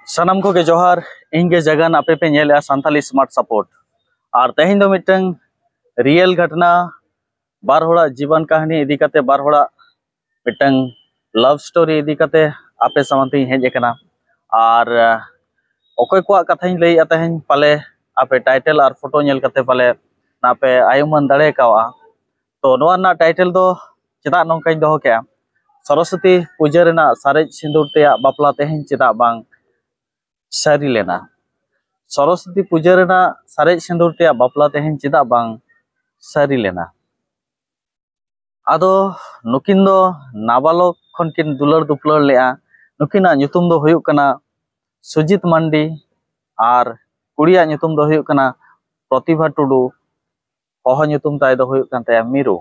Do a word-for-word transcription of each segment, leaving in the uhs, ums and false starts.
ᱥᱟᱱᱟᱢ ᱠᱚᱜᱮ ᱡᱚᱦᱟᱨ᱾ ᱤᱧ ᱜᱮ ᱡᱟᱜᱟᱱ, ᱟᱯᱮ ᱯᱮ ᱧᱮᱞᱮᱜᱼᱟ ᱥᱟᱱᱛᱟᱞᱤ ᱥᱢᱟᱨᱴ ᱥᱟᱯᱳᱨᱴ᱾ ᱟᱨ ᱛᱮᱦᱮᱧ ᱫᱚ ᱢᱤᱫᱴᱟᱝ ᱨᱤᱭᱮᱞ ᱜᱷᱚᱴᱱᱟ, ᱵᱟᱨ ᱦᱚᱲᱟᱜ ᱡᱤᱵᱚᱱ ᱠᱟᱹᱦᱱᱤ ᱤᱫᱤ ᱠᱟᱛᱮ, ᱵᱟᱨ ᱦᱚᱲᱟᱜ ᱢᱤᱫᱴᱟᱝ ᱞᱟᱵᱷ ᱥᱴᱳᱨᱤ ᱤᱫᱤ ᱠᱟᱛᱮ ᱟᱯᱮ ᱥᱟᱢᱟᱝ ᱛᱮᱧ ᱦᱮᱡ ᱟᱠᱟᱱᱟ᱾ ᱟᱨ ᱟᱸ, ᱚᱠᱚᱭ ᱠᱚᱣᱟᱜ ᱠᱟᱛᱷᱟᱧ ᱞᱟᱹᱭᱮᱜᱼᱟ ᱛᱮᱦᱮᱧ, ᱯᱟᱞᱮ ᱟᱯᱮ ᱴᱟᱭᱴᱮᱞ ᱟᱨ ᱯᱷᱳᱴᱳ ᱧᱮᱞ ᱠᱟᱛᱮ ᱯᱟᱞᱮ ᱱᱟᱯᱮ ᱟᱭ ᱩᱢᱟᱹᱱ ᱫᱟᱲᱮ ᱠᱟᱣᱟ᱾ ᱛᱚ ᱱᱚᱣᱟ ᱨᱮᱱᱟᱜ ᱴᱟᱭᱴᱮᱞ ᱫᱚ ᱪᱮᱫᱟᱜ ᱱᱚᱝᱠᱟᱧ ᱫᱚᱦᱚ ᱠᱮᱜᱼᱟ, ᱥᱚᱨᱚᱥᱚᱛᱤ ᱯᱩᱡᱟᱹ ᱨᱮᱱᱟᱜ ᱥᱟᱨᱮᱡ ᱥᱤᱸᱫᱩᱨ ᱛᱮᱭᱟᱜ ᱵᱟᱯᱞᱟ ᱛᱮᱦᱮᱧ ᱪᱮᱫᱟᱜ ᱵᱟᱝ ᱥᱟᱹᱨᱤ ᱞᱮᱱᱟ᱾ ᱥᱚᱨᱚᱥᱚᱛᱤ ᱯᱩᱡᱟᱹ ᱨᱮᱱᱟᱜ ᱥᱟᱨᱮᱡ ᱥᱤᱸᱫᱩᱨ ᱛᱮᱭᱟᱜ ᱵᱟᱯᱞᱟ ᱛᱮᱦᱮᱧ ᱪᱮᱫᱟᱜ ᱵᱟᱝ ᱥᱟᱹᱨᱤ ᱞᱮᱱᱟ? ᱟᱫᱚ ᱱᱩᱠᱤᱱ ᱫᱚ ᱱᱟᱵᱟᱞᱚᱠ ᱠᱷᱚᱱ ᱠᱤᱱ ᱫᱩᱞᱟᱹᱲ ᱫᱩᱯᱞᱟᱹᱲ ᱞᱮᱜᱼᱟ᱾ ᱱᱩᱠᱤᱱᱟᱜ ᱧᱩᱛᱩᱢ ᱫᱚ ᱦᱩᱭᱩᱜ ᱠᱟᱱᱟ ᱥᱩᱡᱤᱛ ᱢᱟᱱᱰᱤ ᱟᱨ ᱠᱩᱲᱤᱭᱟᱜ ᱧᱩᱛᱩᱢ ᱫᱚ ᱦᱩᱭᱩᱜ ᱠᱟᱱᱟ ᱯᱨᱚᱛᱤᱵᱷᱟ ᱴᱩᱰᱩ᱾ ᱦᱚᱦᱚ ᱧᱩᱛᱩᱢ ᱛᱟᱭ ᱫᱚ ᱦᱩᱭᱩᱜ ᱠᱟᱱ ᱛᱟᱭᱟ ᱢᱤᱨᱩ᱾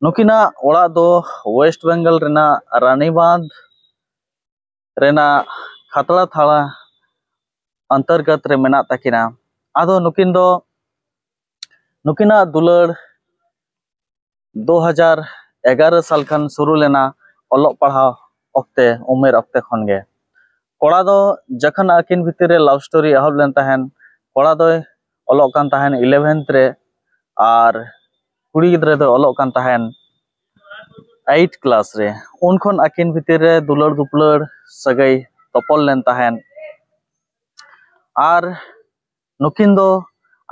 ᱱᱩᱠᱤᱱᱟᱜ ᱚᱲᱟᱜ ᱫᱚ ᱳᱭᱮᱥᱴ ᱵᱮᱝᱜᱚᱞ ᱨᱮᱱᱟᱜ ᱨᱟᱱᱤᱵᱟᱸᱫᱷ ᱨᱮᱱᱟᱜ ᱠᱷᱟᱛᱲᱟ ᱛᱷᱟᱲᱟ ᱚᱱᱛᱚᱨᱜᱚᱛ ᱨᱮ ᱢᱮᱱᱟᱜ ᱛᱟᱹᱠᱤᱱᱟ᱾ ᱟᱫᱚ ᱱᱩᱠᱤᱱ ᱫᱚ, ᱱᱩᱠᱤᱱᱟᱜ ᱫᱩᱞᱟᱹᱲ ᱫᱩ ᱦᱟᱡᱟᱨ ᱮᱜᱟᱨᱚ ᱥᱟᱞ ᱠᱷᱚᱱ ᱥᱩᱨᱩ ᱞᱮᱱᱟ, ᱚᱞᱚᱜ ᱯᱟᱲᱦᱟᱣ ᱚᱠᱛᱮ, ᱩᱢᱮᱨ ᱚᱠᱛᱮ ᱠᱷᱚᱱ ᱜᱮ᱾ ᱠᱚᱲᱟ ᱫᱚ ᱡᱚᱠᱷᱚᱱ ᱟᱹᱠᱤᱱ ᱵᱷᱤᱛᱤᱨ ᱨᱮ ᱞᱟᱵᱷ ᱥᱴᱳᱨᱤ ᱮᱦᱚᱵ ᱞᱮᱱ ᱛᱟᱦᱮᱱ, ᱠᱚᱲᱟ ᱫᱚᱭ ᱚᱞᱚᱜ ᱠᱟᱱ ᱛᱟᱦᱮᱱ ᱤᱞᱮᱵᱷᱮᱱᱛᱷ ᱨᱮ, ᱟᱨ ᱠᱩᱲᱤ ᱜᱤᱫᱽᱨᱟᱹ ᱫᱚᱭ ᱚᱞᱚᱜ ᱠᱟᱱ ᱛᱟᱦᱮᱱ ᱮᱭᱤᱴ ᱠᱞᱟᱥ ᱨᱮ᱾ ᱩᱱ ᱠᱷᱚᱱ ᱟᱹᱠᱤᱱ ᱵᱷᱤᱛᱤᱨ ᱨᱮ ᱫᱩᱞᱟᱹᱲ ᱫᱩᱯᱞᱟᱹᱲ ᱥᱟᱹᱜᱟᱹᱭ ᱛᱚᱯᱚᱞ ᱞᱮᱱ ᱛᱟᱦᱮᱱ᱾ ᱟᱨ ᱱᱩᱠᱤᱱ ᱫᱚ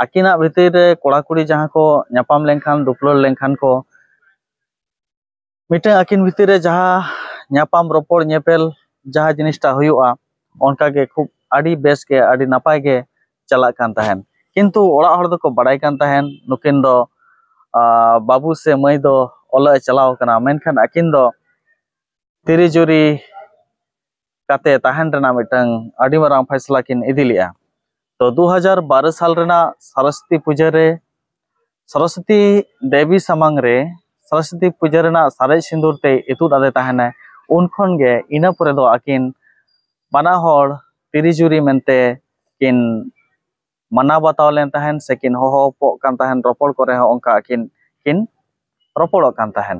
ᱟᱹᱠᱤᱱᱟᱜ ᱵᱷᱤᱛᱤᱨ ᱨᱮ ᱠᱚᱲᱟ ᱠᱩᱲᱤ ᱡᱟᱦᱟᱸ ᱠᱚ ᱧᱟᱯᱟᱢ ᱞᱮᱱᱠᱷᱟᱱ, ᱫᱩᱯᱞᱟᱹᱲ ᱞᱮᱱᱠᱷᱟᱱ ᱠᱚ, ᱢᱤᱫᱴᱟᱝ ᱟᱹᱠᱤᱱ ᱵᱷᱤᱛᱤᱨ ᱨᱮ ᱡᱟᱦᱟᱸ ᱧᱟᱯᱟᱢ ᱨᱚᱯᱚᱲ ᱧᱮᱯᱮᱞ ᱡᱟᱦᱟᱸ ᱡᱤᱱᱤᱥᱴᱟ ᱦᱩᱭᱩᱜᱼᱟ, ᱚᱱᱠᱟ ᱜᱮ ᱠᱷᱩᱵ ᱟᱹᱰᱤ ᱵᱮᱥ ᱜᱮ, ᱟᱹᱰᱤ ᱱᱟᱯᱟᱭ ᱜᱮ ᱪᱟᱞᱟᱜ ᱠᱟᱱ ᱛᱟᱦᱮᱱ᱾ ᱠᱤᱱᱛᱩ ᱚᱲᱟᱜ ᱦᱚᱲ ᱫᱚᱠᱚ ᱵᱟᱲᱟᱭ ᱠᱟᱱ ᱛᱟᱦᱮᱱ ᱱᱩᱠᱤᱱ ᱫᱚ, ᱟᱸ, ᱵᱟᱹᱵᱩ ᱥᱮ ᱢᱟᱹᱭ ᱫᱚ ᱚᱞᱚᱜ ᱮ ᱪᱟᱞᱟᱣ ᱠᱟᱱᱟ, ᱢᱮᱱᱠᱷᱟᱱ ᱟᱹᱠᱤᱱ ᱫᱚ ᱛᱤᱨᱤ ᱡᱩᱨᱤ ᱠᱟᱛᱮ ᱛᱟᱦᱮᱱ ᱨᱮᱱᱟᱜ ᱢᱤᱫᱴᱟᱝ ᱟᱹᱰᱤ ᱢᱟᱨᱟᱝ ᱯᱷᱟᱭᱥᱟᱞᱟ ᱠᱤᱱ ᱤᱫᱤ ᱞᱮᱜᱼᱟ᱾ ᱛᱚ ᱫᱩ ᱦᱟᱡᱟᱨ ᱵᱟᱨᱚ ᱥᱟᱞ ᱨᱮᱱᱟᱜ ᱥᱚᱨᱚᱥᱚᱛᱤ ᱯᱩᱡᱟᱹ ᱨᱮ, ᱥᱚᱨᱚᱥᱚᱛᱤ ᱫᱮᱵᱤ ᱥᱟᱢᱟᱝ ᱨᱮ ᱥᱚᱨᱚᱥᱚᱛᱤ ᱯᱩᱡᱟᱹ ᱨᱮᱱᱟᱜ ᱥᱟᱨᱮᱡ ᱥᱤᱸᱫᱩᱨ ᱛᱮ ᱤᱛᱩᱫ ᱟᱫᱮ ᱛᱟᱦᱮᱱᱟᱭ᱾ ᱩᱱ ᱠᱷᱚᱱ ᱜᱮ ᱤᱱᱟᱹ ᱯᱚᱨᱮ ᱫᱚ ᱟᱹᱠᱤᱱ ᱵᱟᱱᱟ ᱦᱚᱲ ᱛᱤᱨᱤ ᱡᱩᱨᱤ ᱢᱮᱱᱛᱮ ᱠᱤᱱ ᱢᱟᱱᱟᱣ ᱵᱟᱛᱟᱣ ᱞᱮᱱ ᱛᱟᱦᱮᱱ ᱥᱮ ᱠᱤᱱ ᱦᱚᱦᱚᱯᱚᱜ ᱠᱟᱱ ᱛᱟᱦᱮᱱ, ᱨᱚᱯᱚᱲ ᱠᱚᱨᱮ ᱦᱚᱸ ᱚᱱᱠᱟ ᱟᱹᱠᱤᱱ ᱠᱤᱱ ᱨᱚᱯᱚᱲᱚᱜ ᱠᱟᱱ ᱛᱟᱦᱮᱱ᱾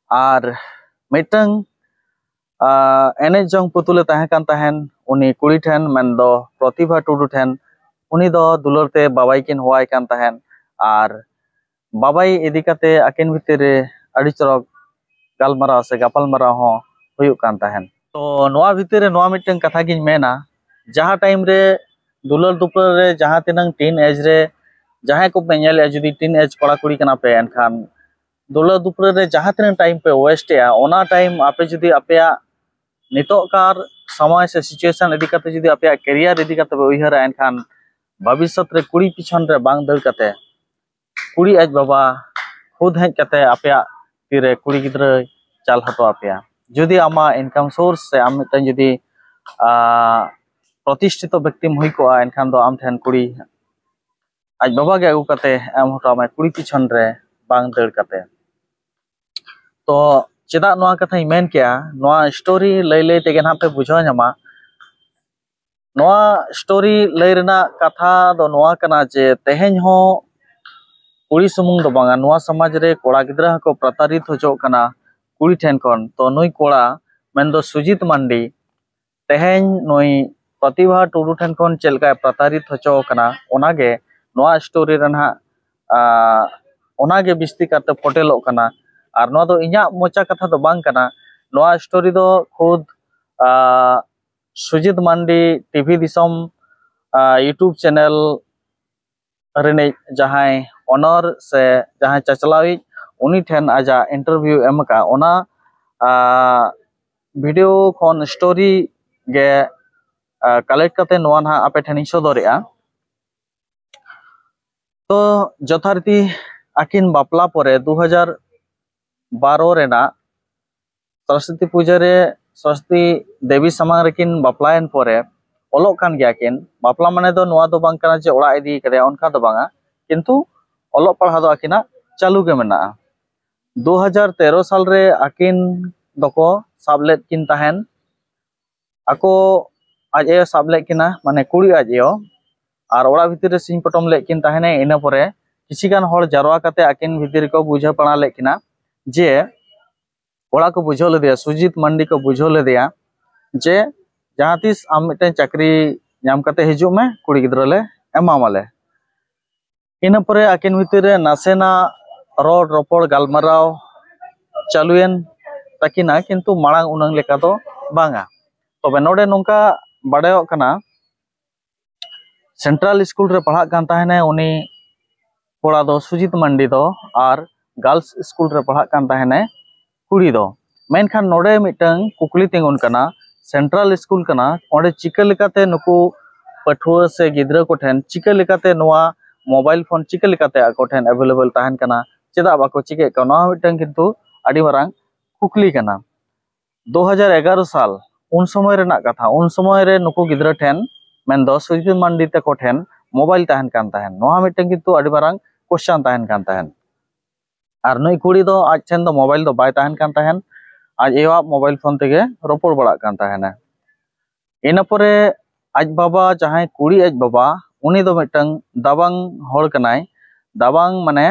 ᱟᱨ ᱢᱤᱫᱴᱟᱝ ᱮᱱᱮᱡ ᱡᱚᱝ ᱯᱩᱛᱩᱞᱮ ᱛᱟᱦᱮᱸ ᱠᱟᱱ ᱛᱟᱦᱮᱸᱱ ᱩᱱᱤ ᱠᱩᱲᱤ ᱴᱷᱮᱱ, ᱢᱮᱱᱫᱚ ᱯᱨᱚᱛᱤᱵᱷᱟ ᱴᱩᱰᱩ ᱴᱷᱮᱱ᱾ ᱩᱱᱤ ᱫᱚ ᱫᱩᱞᱟᱹᱲ ᱛᱮ ᱵᱟᱵᱟᱭ ᱠᱤᱱ ᱦᱚᱦᱚᱣᱟᱭ ᱠᱟᱱ ᱛᱟᱦᱮᱸᱱ᱾ ᱟᱨ ᱵᱟᱵᱟᱭ ᱤᱫᱤ ᱠᱟᱛᱮ ᱟᱹᱠᱤᱱ ᱵᱷᱤᱛᱤᱨ ᱨᱮ ᱟᱹᱰᱤ ᱪᱚᱨᱚᱠ ᱜᱟᱞᱢᱟᱨᱟᱣ ᱥᱮ ᱜᱟᱯᱟᱞᱢᱟᱨᱟᱣ ᱦᱚᱸ ᱦᱩᱭᱩᱜ ᱠᱟᱱ ᱛᱟᱦᱮᱸᱱ᱾ ᱛᱚ ᱱᱚᱣᱟ ᱵᱷᱤᱛᱤᱨ ᱨᱮ ᱱᱚᱣᱟ ᱢᱤᱫᱴᱟᱝ ᱠᱟᱛᱷᱟ ᱜᱤᱧ ᱢᱮᱱᱟ, ᱡᱟᱦᱟᱸ ᱴᱟᱭᱤᱢ ᱨᱮ ᱫᱩᱞᱟᱹᱲ ᱫᱩᱯᱞᱟᱹᱲ ᱨᱮ ᱡᱟᱦᱟᱸ ᱛᱤᱱᱟᱹᱝ ᱴᱤᱱ ᱮᱡᱽ ᱨᱮ ᱡᱟᱦᱟᱸᱭ ᱠᱚᱯᱮ ᱧᱮᱞᱮᱫᱼᱟ, ᱡᱩᱫᱤ ᱴᱤᱱ ᱮᱡᱽ ᱠᱚᱲᱟ ᱠᱩᱲᱤ ᱠᱟᱱᱟ ᱯᱮ, ᱮᱱᱠᱷᱟᱱ ᱫᱩᱞᱟᱹᱲ ᱫᱩᱯᱞᱟᱹᱲ ᱨᱮ ᱡᱟᱦᱟᱸ ᱛᱤᱱᱟᱹᱜ ᱴᱟᱭᱤᱢ ᱯᱮ ᱣᱮᱥᱴ ᱮᱜᱼᱟ, ᱚᱱᱟ ᱴᱟᱭᱤᱢ ᱟᱯᱮ ᱡᱩᱫᱤ ᱟᱯᱮᱭᱟᱜ ᱱᱤᱛᱚᱜ ᱠᱟᱨ ᱥᱚᱢᱚᱭ ᱥᱮ ᱥᱤᱪᱩᱭᱮᱥᱚᱱ ᱤᱫᱤ ᱠᱟᱛᱮ ᱡᱩᱫᱤ ᱟᱯᱮᱭᱟᱜ ᱠᱮᱨᱤᱭᱟᱨ ᱤᱫᱤ ᱠᱟᱛᱮ ᱯᱮ ᱩᱭᱦᱟᱹᱨᱟ, ᱮᱱᱠᱷᱟᱱ ᱵᱷᱚᱵᱤᱥᱥᱚᱛ ᱨᱮ ᱠᱩᱲᱤ ᱯᱤᱪᱷᱚᱱ ᱨᱮ ᱵᱟᱝ ᱫᱟᱹᱲ ᱠᱟᱛᱮ ᱠᱩᱲᱤ ᱟᱡ ᱵᱟᱵᱟ ᱠᱷᱩᱫ ᱦᱮᱡ ᱠᱟᱛᱮ ᱟᱯᱮᱭᱟᱜ ᱛᱤᱨᱮ ᱠᱩᱲᱤ ᱜᱤᱫᱽᱨᱟᱹᱭ ᱪᱟᱞ ᱦᱚᱴᱚ ᱟᱯᱮᱭᱟ᱾ ᱡᱩᱫᱤ ᱟᱢᱟᱜ ᱤᱱᱠᱟᱢ ᱥᱳᱨᱥ ᱥᱮ ᱟᱢ ᱢᱤᱫᱴᱟᱝ ᱡᱩᱫᱤ ᱟᱸ, ᱯᱨᱚᱛᱤᱥᱴᱷᱤᱛᱚ ᱵᱮᱠᱛᱤᱢ ᱦᱩᱭ ᱠᱚᱜᱼᱟ, ᱮᱱᱠᱷᱟᱱ ᱫᱚ ᱟᱢ ᱴᱷᱮᱱ ᱠᱩᱲᱤ ᱟᱡ ᱵᱟᱵᱟ ᱜᱮ ᱟᱹᱜᱩ ᱠᱟᱛᱮ ᱮᱢ ᱦᱚᱴᱚ ᱟᱢᱟᱭ, ᱠᱩᱲᱤ ᱯᱤᱪᱷᱚᱱ ᱨᱮ ᱵᱟᱝ ᱫᱟᱹᱲ ᱠᱟᱛᱮ᱾ ᱛᱚ ᱪᱮᱫᱟᱜ ᱱᱚᱣᱟ ᱠᱟᱛᱷᱟᱧ ᱢᱮᱱ ᱠᱮᱜᱼᱟ? ᱱᱚᱣᱟ ᱥᱴᱳᱨᱤ ᱞᱟᱹᱭ ᱞᱟᱹᱭ ᱛᱮᱜᱮ ᱱᱟᱦᱟᱜ ᱯᱮ ᱵᱩᱡᱷᱟᱹᱣ ᱧᱟᱢᱟ᱾ ᱱᱚᱣᱟ ᱥᱴᱳᱨᱤ ᱞᱟᱹᱭ ᱨᱮᱱᱟᱜ ᱠᱟᱛᱷᱟ ᱫᱚ ᱱᱚᱣᱟ ᱠᱟᱱᱟ ᱡᱮ ᱛᱮᱦᱮᱧ ᱦᱚᱸ ᱠᱩᱲᱤ ᱥᱩᱢᱩᱝ ᱫᱚ ᱵᱟᱝᱟ, ᱱᱚᱣᱟ ᱥᱚᱢᱟᱡᱽ ᱨᱮ ᱠᱚᱲᱟ ᱜᱤᱫᱽᱨᱟᱹ ᱦᱚᱸᱠᱚ ᱯᱨᱚᱛᱟᱨᱤᱛ ᱦᱚᱪᱚᱜ ᱠᱟᱱᱟ ᱠᱩᱲᱤ ᱴᱷᱮᱱ ᱠᱷᱚᱱ᱾ ᱛᱚ ᱱᱩᱭ ᱠᱚᱲᱟ ᱢᱮᱱᱫᱚ ᱥᱩᱡᱤᱛ ᱢᱟᱱᱰᱤ ᱛᱮᱦᱮᱧ ᱱᱩᱭ ᱯᱨᱚᱛᱤᱵᱷᱟ ᱴᱩᱰᱩ ᱴᱷᱮᱱ ᱠᱷᱚᱱ ᱪᱮᱫ ᱞᱮᱠᱟᱭ ᱯᱨᱚᱛᱟᱨᱤᱛ ᱦᱚᱪᱚ ᱟᱠᱟᱱᱟ, ᱚᱱᱟᱜᱮ ᱱᱚᱣᱟ ᱥᱴᱳᱨᱤ ᱨᱮ ᱱᱟᱦᱟᱜ, ᱟᱸ, ᱚᱱᱟᱜᱮ ᱵᱤᱥᱛᱤ ᱠᱟᱨᱛᱮ ᱯᱷᱚᱴᱮᱞᱚᱜ ᱠᱟᱱᱟ᱾ ᱟᱨ ᱱᱚᱣᱟ ᱫᱚ ᱤᱧᱟᱹᱜ ᱢᱚᱪᱟ ᱠᱟᱛᱷᱟ ᱫᱚ ᱵᱟᱝ ᱠᱟᱱᱟ, ᱱᱚᱣᱟ ᱥᱴᱳᱨᱤ ᱫᱚ ᱠᱷᱩᱫ, ᱟᱸ, ᱥᱩᱡᱤᱛ ᱢᱟᱱᱰᱤ ᱴᱤᱵᱷᱤ ᱫᱤᱥᱚᱢ, ᱟᱸ, YouTube ᱪᱮᱱᱮᱞ ᱨᱤᱱᱤᱡ ᱡᱟᱦᱟᱸᱭ ᱚᱱᱚᱨ ᱥᱮ ᱡᱟᱦᱟᱸᱭ ᱪᱟᱪᱞᱟᱣᱤᱡ, ᱩᱱᱤ ᱴᱷᱮᱱ ᱟᱡᱟᱜ ᱤᱱᱴᱟᱨᱵᱷᱤᱭᱩ ᱮᱢ ᱟᱠᱟᱫ, ᱚᱱᱟ, ᱟᱸ, ᱵᱷᱤᱰᱤᱭᱳ ᱠᱷᱚᱱ ᱥᱴᱳᱨᱤ ᱜᱮ, ᱟᱸ, ᱠᱟᱞᱮᱠᱴ ᱠᱟᱛᱮ ᱱᱚᱣᱟ ᱱᱟᱦᱟᱜ ᱟᱯᱮ ᱴᱷᱮᱱᱤᱧ ᱥᱚᱫᱚᱨᱮᱜᱼᱟ᱾ ᱛᱚ ᱡᱚᱛᱷᱟᱨᱤᱛᱤ ᱟᱹᱠᱤᱱ ᱵᱟᱯᱞᱟ ᱯᱚᱨᱮ ᱫᱩ ᱦᱟᱡᱟᱨ ᱵᱟᱨᱚ ᱨᱮᱱᱟᱜ ᱥᱚᱨᱚᱥᱚᱛᱤ ᱯᱩᱡᱟᱹ ᱨᱮ ᱥᱚᱨᱚᱥᱚᱛᱤ ᱫᱮᱵᱤ ᱥᱟᱢᱟᱝ ᱨᱮᱠᱤᱱ ᱵᱟᱯᱞᱟᱭᱮᱱ ᱯᱚᱨᱮ ᱚᱞᱚᱜ ᱠᱟᱱ ᱜᱮᱭᱟ ᱠᱤᱱ᱾ ᱵᱟᱯᱞᱟ ᱢᱟᱱᱮ ᱫᱚ ᱱᱚᱣᱟ ᱫᱚ ᱵᱟᱝ ᱠᱟᱱᱟ ᱡᱮ ᱚᱲᱟᱜ ᱤᱫᱤ ᱠᱟᱫᱮᱭᱟ, ᱚᱱᱠᱟ ᱫᱚ ᱵᱟᱝᱟ, ᱠᱤᱱᱛᱩ ᱚᱞᱚᱜ ᱯᱟᱲᱦᱟᱣ ᱫᱚ ᱟᱹᱠᱤᱱᱟᱜ ᱪᱟᱹᱞᱩ ᱜᱮ ᱢᱮᱱᱟᱜᱼᱟ᱾ ᱫᱩ ᱦᱟᱡᱟᱨ ᱛᱮᱨᱚ ᱥᱟᱞ ᱨᱮ ᱟᱹᱠᱤᱱ ᱫᱚᱠᱚ ᱥᱟᱵ ᱞᱮᱫ ᱠᱤᱱ ᱛᱟᱦᱮᱱ, ᱟᱠᱚ ᱟᱡ ᱮ ᱥᱟᱵ ᱞᱮᱫ ᱠᱤᱱᱟ, ᱢᱟᱱᱮ ᱠᱩᱲᱤ ᱟᱡ ᱟᱭᱳ, ᱟᱨ ᱚᱲᱟᱜ ᱵᱷᱤᱛᱤᱨ ᱨᱮ ᱥᱤᱧ ᱯᱚᱴᱚᱢ ᱞᱮᱫ ᱠᱤᱱ ᱛᱟᱦᱮᱱᱮ᱾ ᱤᱱᱟᱹ ᱯᱚᱨᱮ ᱠᱤᱪᱷᱤ ᱜᱟᱱ ᱦᱚᱲ ᱡᱟᱨᱣᱟ ᱠᱟᱛᱮ ᱟᱹᱠᱤᱱ ᱵᱷᱤᱛᱤᱨ ᱨᱮᱠᱚ ᱵᱩᱡᱷᱟᱹᱣ ᱯᱟᱲᱟ ᱞᱮᱫ ᱠᱤᱱᱟ ᱡᱮ ᱠᱚᱲᱟ ᱠᱚ ᱵᱩᱡᱷᱟᱹᱣ ᱞᱮᱫᱮᱭᱟ, ᱥᱩᱡᱤᱛ ᱢᱟᱱᱰᱤ ᱠᱚ ᱵᱩᱡᱷᱟᱹᱣ ᱞᱮᱫᱮᱭᱟ ᱡᱮ ᱡᱟᱦᱟᱸ ᱛᱤᱥ ᱟᱢ ᱢᱤᱫᱴᱮᱱ ᱪᱟᱹᱠᱨᱤ ᱧᱟᱢ ᱠᱟᱛᱮ ᱦᱤᱡᱩᱜ ᱢᱮ, ᱠᱩᱲᱤ ᱜᱤᱫᱽᱨᱟᱹ ᱞᱮ ᱮᱢᱟᱢᱟᱞᱮ᱾ ᱤᱱᱟᱹ ᱯᱚᱨᱮ ᱟᱹᱠᱤᱱ ᱵᱷᱤᱛᱤᱨ ᱨᱮ ᱱᱟᱥᱮᱱᱟᱜ ᱨᱚᱲ ᱨᱚᱯᱚᱲ ᱜᱟᱞᱢᱟᱨᱟᱣ ᱪᱟᱹᱞᱩᱭᱮᱱ ᱛᱟᱹᱠᱤᱱᱟ, ᱠᱤᱱᱛᱩ ᱢᱟᱲᱟᱝ ᱩᱱᱟᱹᱝ ᱞᱮᱠᱟ ᱫᱚ ᱵᱟᱝᱟ᱾ ᱛᱚᱵᱮ ᱱᱚᱰᱮ ᱱᱚᱝᱠᱟ ᱵᱟᱰᱟᱭᱚᱜ ᱠᱟᱱᱟ, ᱥᱮᱱᱴᱨᱟᱞ ᱥᱠᱩᱞ ᱨᱮ ᱯᱟᱲᱦᱟᱜ ᱠᱟᱱ ᱛᱟᱦᱮᱱᱟᱭ ᱩᱱᱤ ᱠᱚᱲᱟ ᱫᱚ, ᱥᱩᱡᱤᱛ ᱢᱟᱱᱰᱤ ᱫᱚ, ᱟᱨ ᱜᱟᱨᱞᱥ ᱥᱠᱩᱞ ᱨᱮ ᱯᱟᱲᱦᱟᱜ ᱠᱟᱱ ᱛᱟᱦᱮᱱᱟᱭ ᱠᱩᱲᱤ ᱫᱚ᱾ ᱢᱮᱱᱠᱷᱟᱱ ᱱᱚᱰᱮ ᱢᱤᱫᱴᱟᱝ ᱠᱩᱠᱞᱤ ᱛᱤᱸᱜᱩᱱ ᱠᱟᱱᱟ, ᱥᱮᱱᱴᱨᱟᱞ ᱥᱠᱩᱞ ᱠᱟᱱᱟ, ᱚᱸᱰᱮ ᱪᱤᱠᱟᱹ ᱞᱮᱠᱟᱛᱮ ᱱᱩᱠᱩ ᱯᱟᱹᱴᱷᱩᱣᱟᱹ ᱥᱮ ᱜᱤᱫᱽᱨᱟᱹ ᱠᱚᱴᱷᱮᱱ ᱪᱤᱠᱟᱹ ᱞᱮᱠᱟᱛᱮ ᱱᱚᱣᱟ ᱢᱳᱵᱟᱭᱤᱞ ᱯᱷᱳᱱ ᱪᱤᱠᱟᱹ ᱞᱮᱠᱟᱛᱮ ᱟᱠᱚ ᱴᱷᱮᱱ ᱮᱵᱮᱞᱮᱵᱮᱞ ᱛᱟᱦᱮᱱ ᱠᱟᱱᱟ, ᱪᱮᱫᱟᱜ ᱵᱟᱠᱚ ᱪᱤᱠᱟᱹᱭᱮᱫ ᱠᱟᱱᱟ, ᱱᱚᱣᱟ ᱢᱤᱫᱴᱟᱝ ᱠᱤᱱᱛᱩ ᱟᱹᱰᱤ ᱢᱟᱨᱟᱝ ᱠᱩᱠᱞᱤ ᱠᱟᱱᱟ᱾ ᱫᱩ ᱦᱟᱡᱟᱨ ᱮᱜᱟᱨᱚ ᱥᱟᱞ, ᱩᱱ ᱥᱚᱢᱚᱭ ᱨᱮᱱᱟᱜ ᱠᱟᱛᱷᱟ, ᱩᱱ ᱥᱚᱢᱚᱭ ᱨᱮ ᱱᱩᱠᱩ ᱜᱤᱫᱽᱨᱟᱹ ᱴᱷᱮᱱ, ᱢᱮᱱᱫᱚ ᱥᱩᱡᱤᱛ ᱢᱟᱱᱰᱤ ᱛᱟᱠᱚ ᱴᱷᱮᱱ ᱢᱳᱵᱟᱭᱤᱞ ᱛᱟᱦᱮᱱ ᱠᱟᱱ ᱛᱟᱦᱮᱸᱱ᱾ ᱱᱚᱣᱟ ᱢᱤᱫᱴᱟᱝ ᱠᱤᱱᱛᱩ ᱟᱹᱰᱤ ᱢᱟᱨᱟᱝ ᱠᱚᱥᱪᱟᱱ ᱛᱟᱦᱮᱱ ᱠᱟᱱ ᱛᱟᱦᱮᱸᱱ᱾ ᱟᱨ ᱱᱩᱭ ᱠᱩᱲᱤ ᱫᱚ ᱟᱡ ᱴᱷᱮᱱ ᱫᱚ ᱢᱳᱵᱟᱭᱤᱞ ᱫᱚ ᱵᱟᱭ ᱛᱟᱦᱮᱱ ᱠᱟᱱ ᱛᱟᱦᱮᱸᱱ, ᱟᱡ ᱟᱭᱳᱣᱟᱜ ᱢᱳᱵᱟᱭᱤᱞ ᱯᱷᱳᱱ ᱛᱮᱜᱮ ᱨᱚᱯᱚᱲ ᱵᱟᱲᱟᱜ ᱠᱟᱱ ᱛᱟᱦᱮᱱᱟ᱾ ᱤᱱᱟᱹ ᱯᱚᱨᱮ ᱟᱡ ᱵᱟᱵᱟ, ᱡᱟᱦᱟᱸᱭ ᱠᱩᱲᱤ ᱟᱡ ᱵᱟᱵᱟ, ᱩᱱᱤ ᱫᱚ ᱢᱤᱫᱴᱟᱝ ᱫᱟᱵᱟᱝ ᱦᱚᱲ ᱠᱟᱱᱟᱭ᱾ ᱫᱟᱵᱟᱝ ᱢᱟᱱᱮ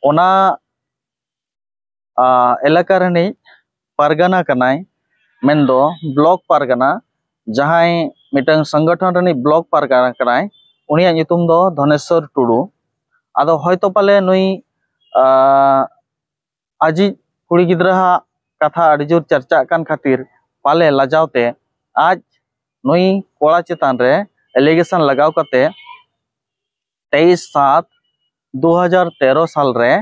ᱚᱱᱟ ᱟᱨ ᱮᱞᱟᱠᱟ ᱨᱤᱱᱤᱡ ᱯᱟᱨᱜᱟᱱᱟ ᱠᱟᱱᱟᱭ, ᱢᱮᱱᱫᱚ ᱵᱞᱚᱠ ᱯᱟᱨᱜᱟᱱᱟ, ᱡᱟᱦᱟᱸᱭ ᱢᱤᱫᱴᱟᱝ ᱥᱚᱝᱜᱚᱴᱷᱚᱱ ᱨᱤᱱᱤᱡ ᱵᱞᱚᱠ ᱯᱟᱨᱜᱟᱱᱟ ᱠᱟᱱᱟᱭ᱾ ᱩᱱᱤᱭᱟᱜ ᱧᱩᱛᱩᱢ ᱫᱚ ᱫᱷᱚᱱᱮᱥᱣᱚᱨ ᱴᱩᱰᱩ᱾ ᱟᱫᱚ ᱦᱚᱭᱛᱚ ᱯᱟᱞᱮ ᱱᱩᱭ ᱟᱨ ᱟᱡᱤᱡ ᱠᱩᱲᱤ ᱜᱤᱫᱽᱨᱟᱹᱣᱟᱜ ᱠᱟᱛᱷᱟ ᱟᱹᱰᱤ ᱡᱳᱨ ᱪᱟᱨᱪᱟᱜ ᱠᱟᱱ ᱠᱷᱟᱹᱛᱤᱨ ᱯᱟᱞᱮ ᱞᱟᱡᱟᱣ ᱛᱮ ᱟᱡ ᱱᱩᱭ ᱠᱚᱲᱟ ᱪᱮᱛᱟᱱ ᱨᱮ ᱮᱞᱤᱜᱮᱥᱚᱱ ᱞᱟᱜᱟᱣ ᱠᱟᱛᱮ ᱛᱮᱭᱤᱥ ᱥᱟᱛ ᱫᱩ ᱦᱟᱡᱟᱨ ᱛᱮᱨᱚ ᱥᱟᱞ ᱨᱮ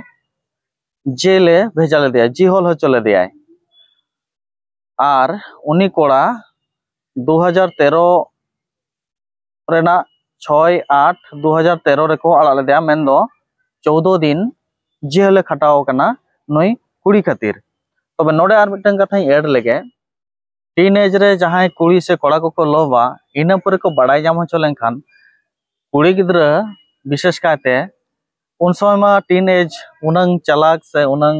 ᱡᱮᱞᱮ ᱵᱷᱮᱡᱟ ᱞᱮᱫᱮᱭᱟ, ᱡᱤᱦᱚᱞ ᱦᱚᱪᱚ ᱞᱮᱫᱮᱭᱟᱭ᱾ ᱟᱨ ᱩᱱᱤ ᱠᱚᱲᱟ ᱫᱩ ᱦᱟᱡᱟᱨ ᱛᱮᱨᱚ ᱨᱮᱱᱟᱜ ᱪᱷᱚᱭ ᱟᱴ ᱫᱩ ᱦᱟᱡᱟᱨ ᱛᱮᱨᱚ ᱨᱮᱠᱚ ᱟᱲᱟᱜ ᱞᱮᱫᱮᱭᱟ, ᱢᱮᱱᱫᱚ ᱪᱳᱣᱫᱚ ᱫᱤᱱ ᱡᱮᱞᱮ ᱠᱷᱟᱴᱟᱣ ᱟᱠᱟᱱᱟ ᱱᱩᱭ ᱠᱩᱲᱤ ᱠᱷᱟᱹᱛᱤᱨ᱾ ᱛᱚᱵᱮ ᱱᱚᱰᱮ ᱟᱨ ᱢᱤᱫᱴᱟᱝ ᱠᱟᱛᱷᱟᱧ ᱮᱰ ᱞᱮᱜᱮ, ᱴᱤᱱ ᱮᱡᱽ ᱨᱮ ᱡᱟᱦᱟᱸᱭ ᱠᱩᱲᱤ ᱥᱮ ᱠᱚᱲᱟ ᱠᱚᱠᱚ ᱞᱚᱵᱷᱼᱟ, ᱤᱱᱟᱹ ᱯᱚᱨᱮ ᱠᱚ ᱵᱟᱲᱟᱭ ᱧᱟᱢ ᱦᱚᱪᱚ ᱞᱮᱱᱠᱷᱟᱱ, ᱠᱩᱲᱤ ᱜᱤᱫᱽᱨᱟᱹ ᱵᱤᱥᱮᱥ ᱠᱟᱭᱛᱮ ᱩᱱ ᱥᱚᱢᱚᱭ ᱢᱟ ᱴᱤᱱ ᱮᱡᱽ ᱩᱱᱟᱹᱝ ᱪᱟᱞᱟᱠ ᱥᱮ ᱩᱱᱟᱹᱝ,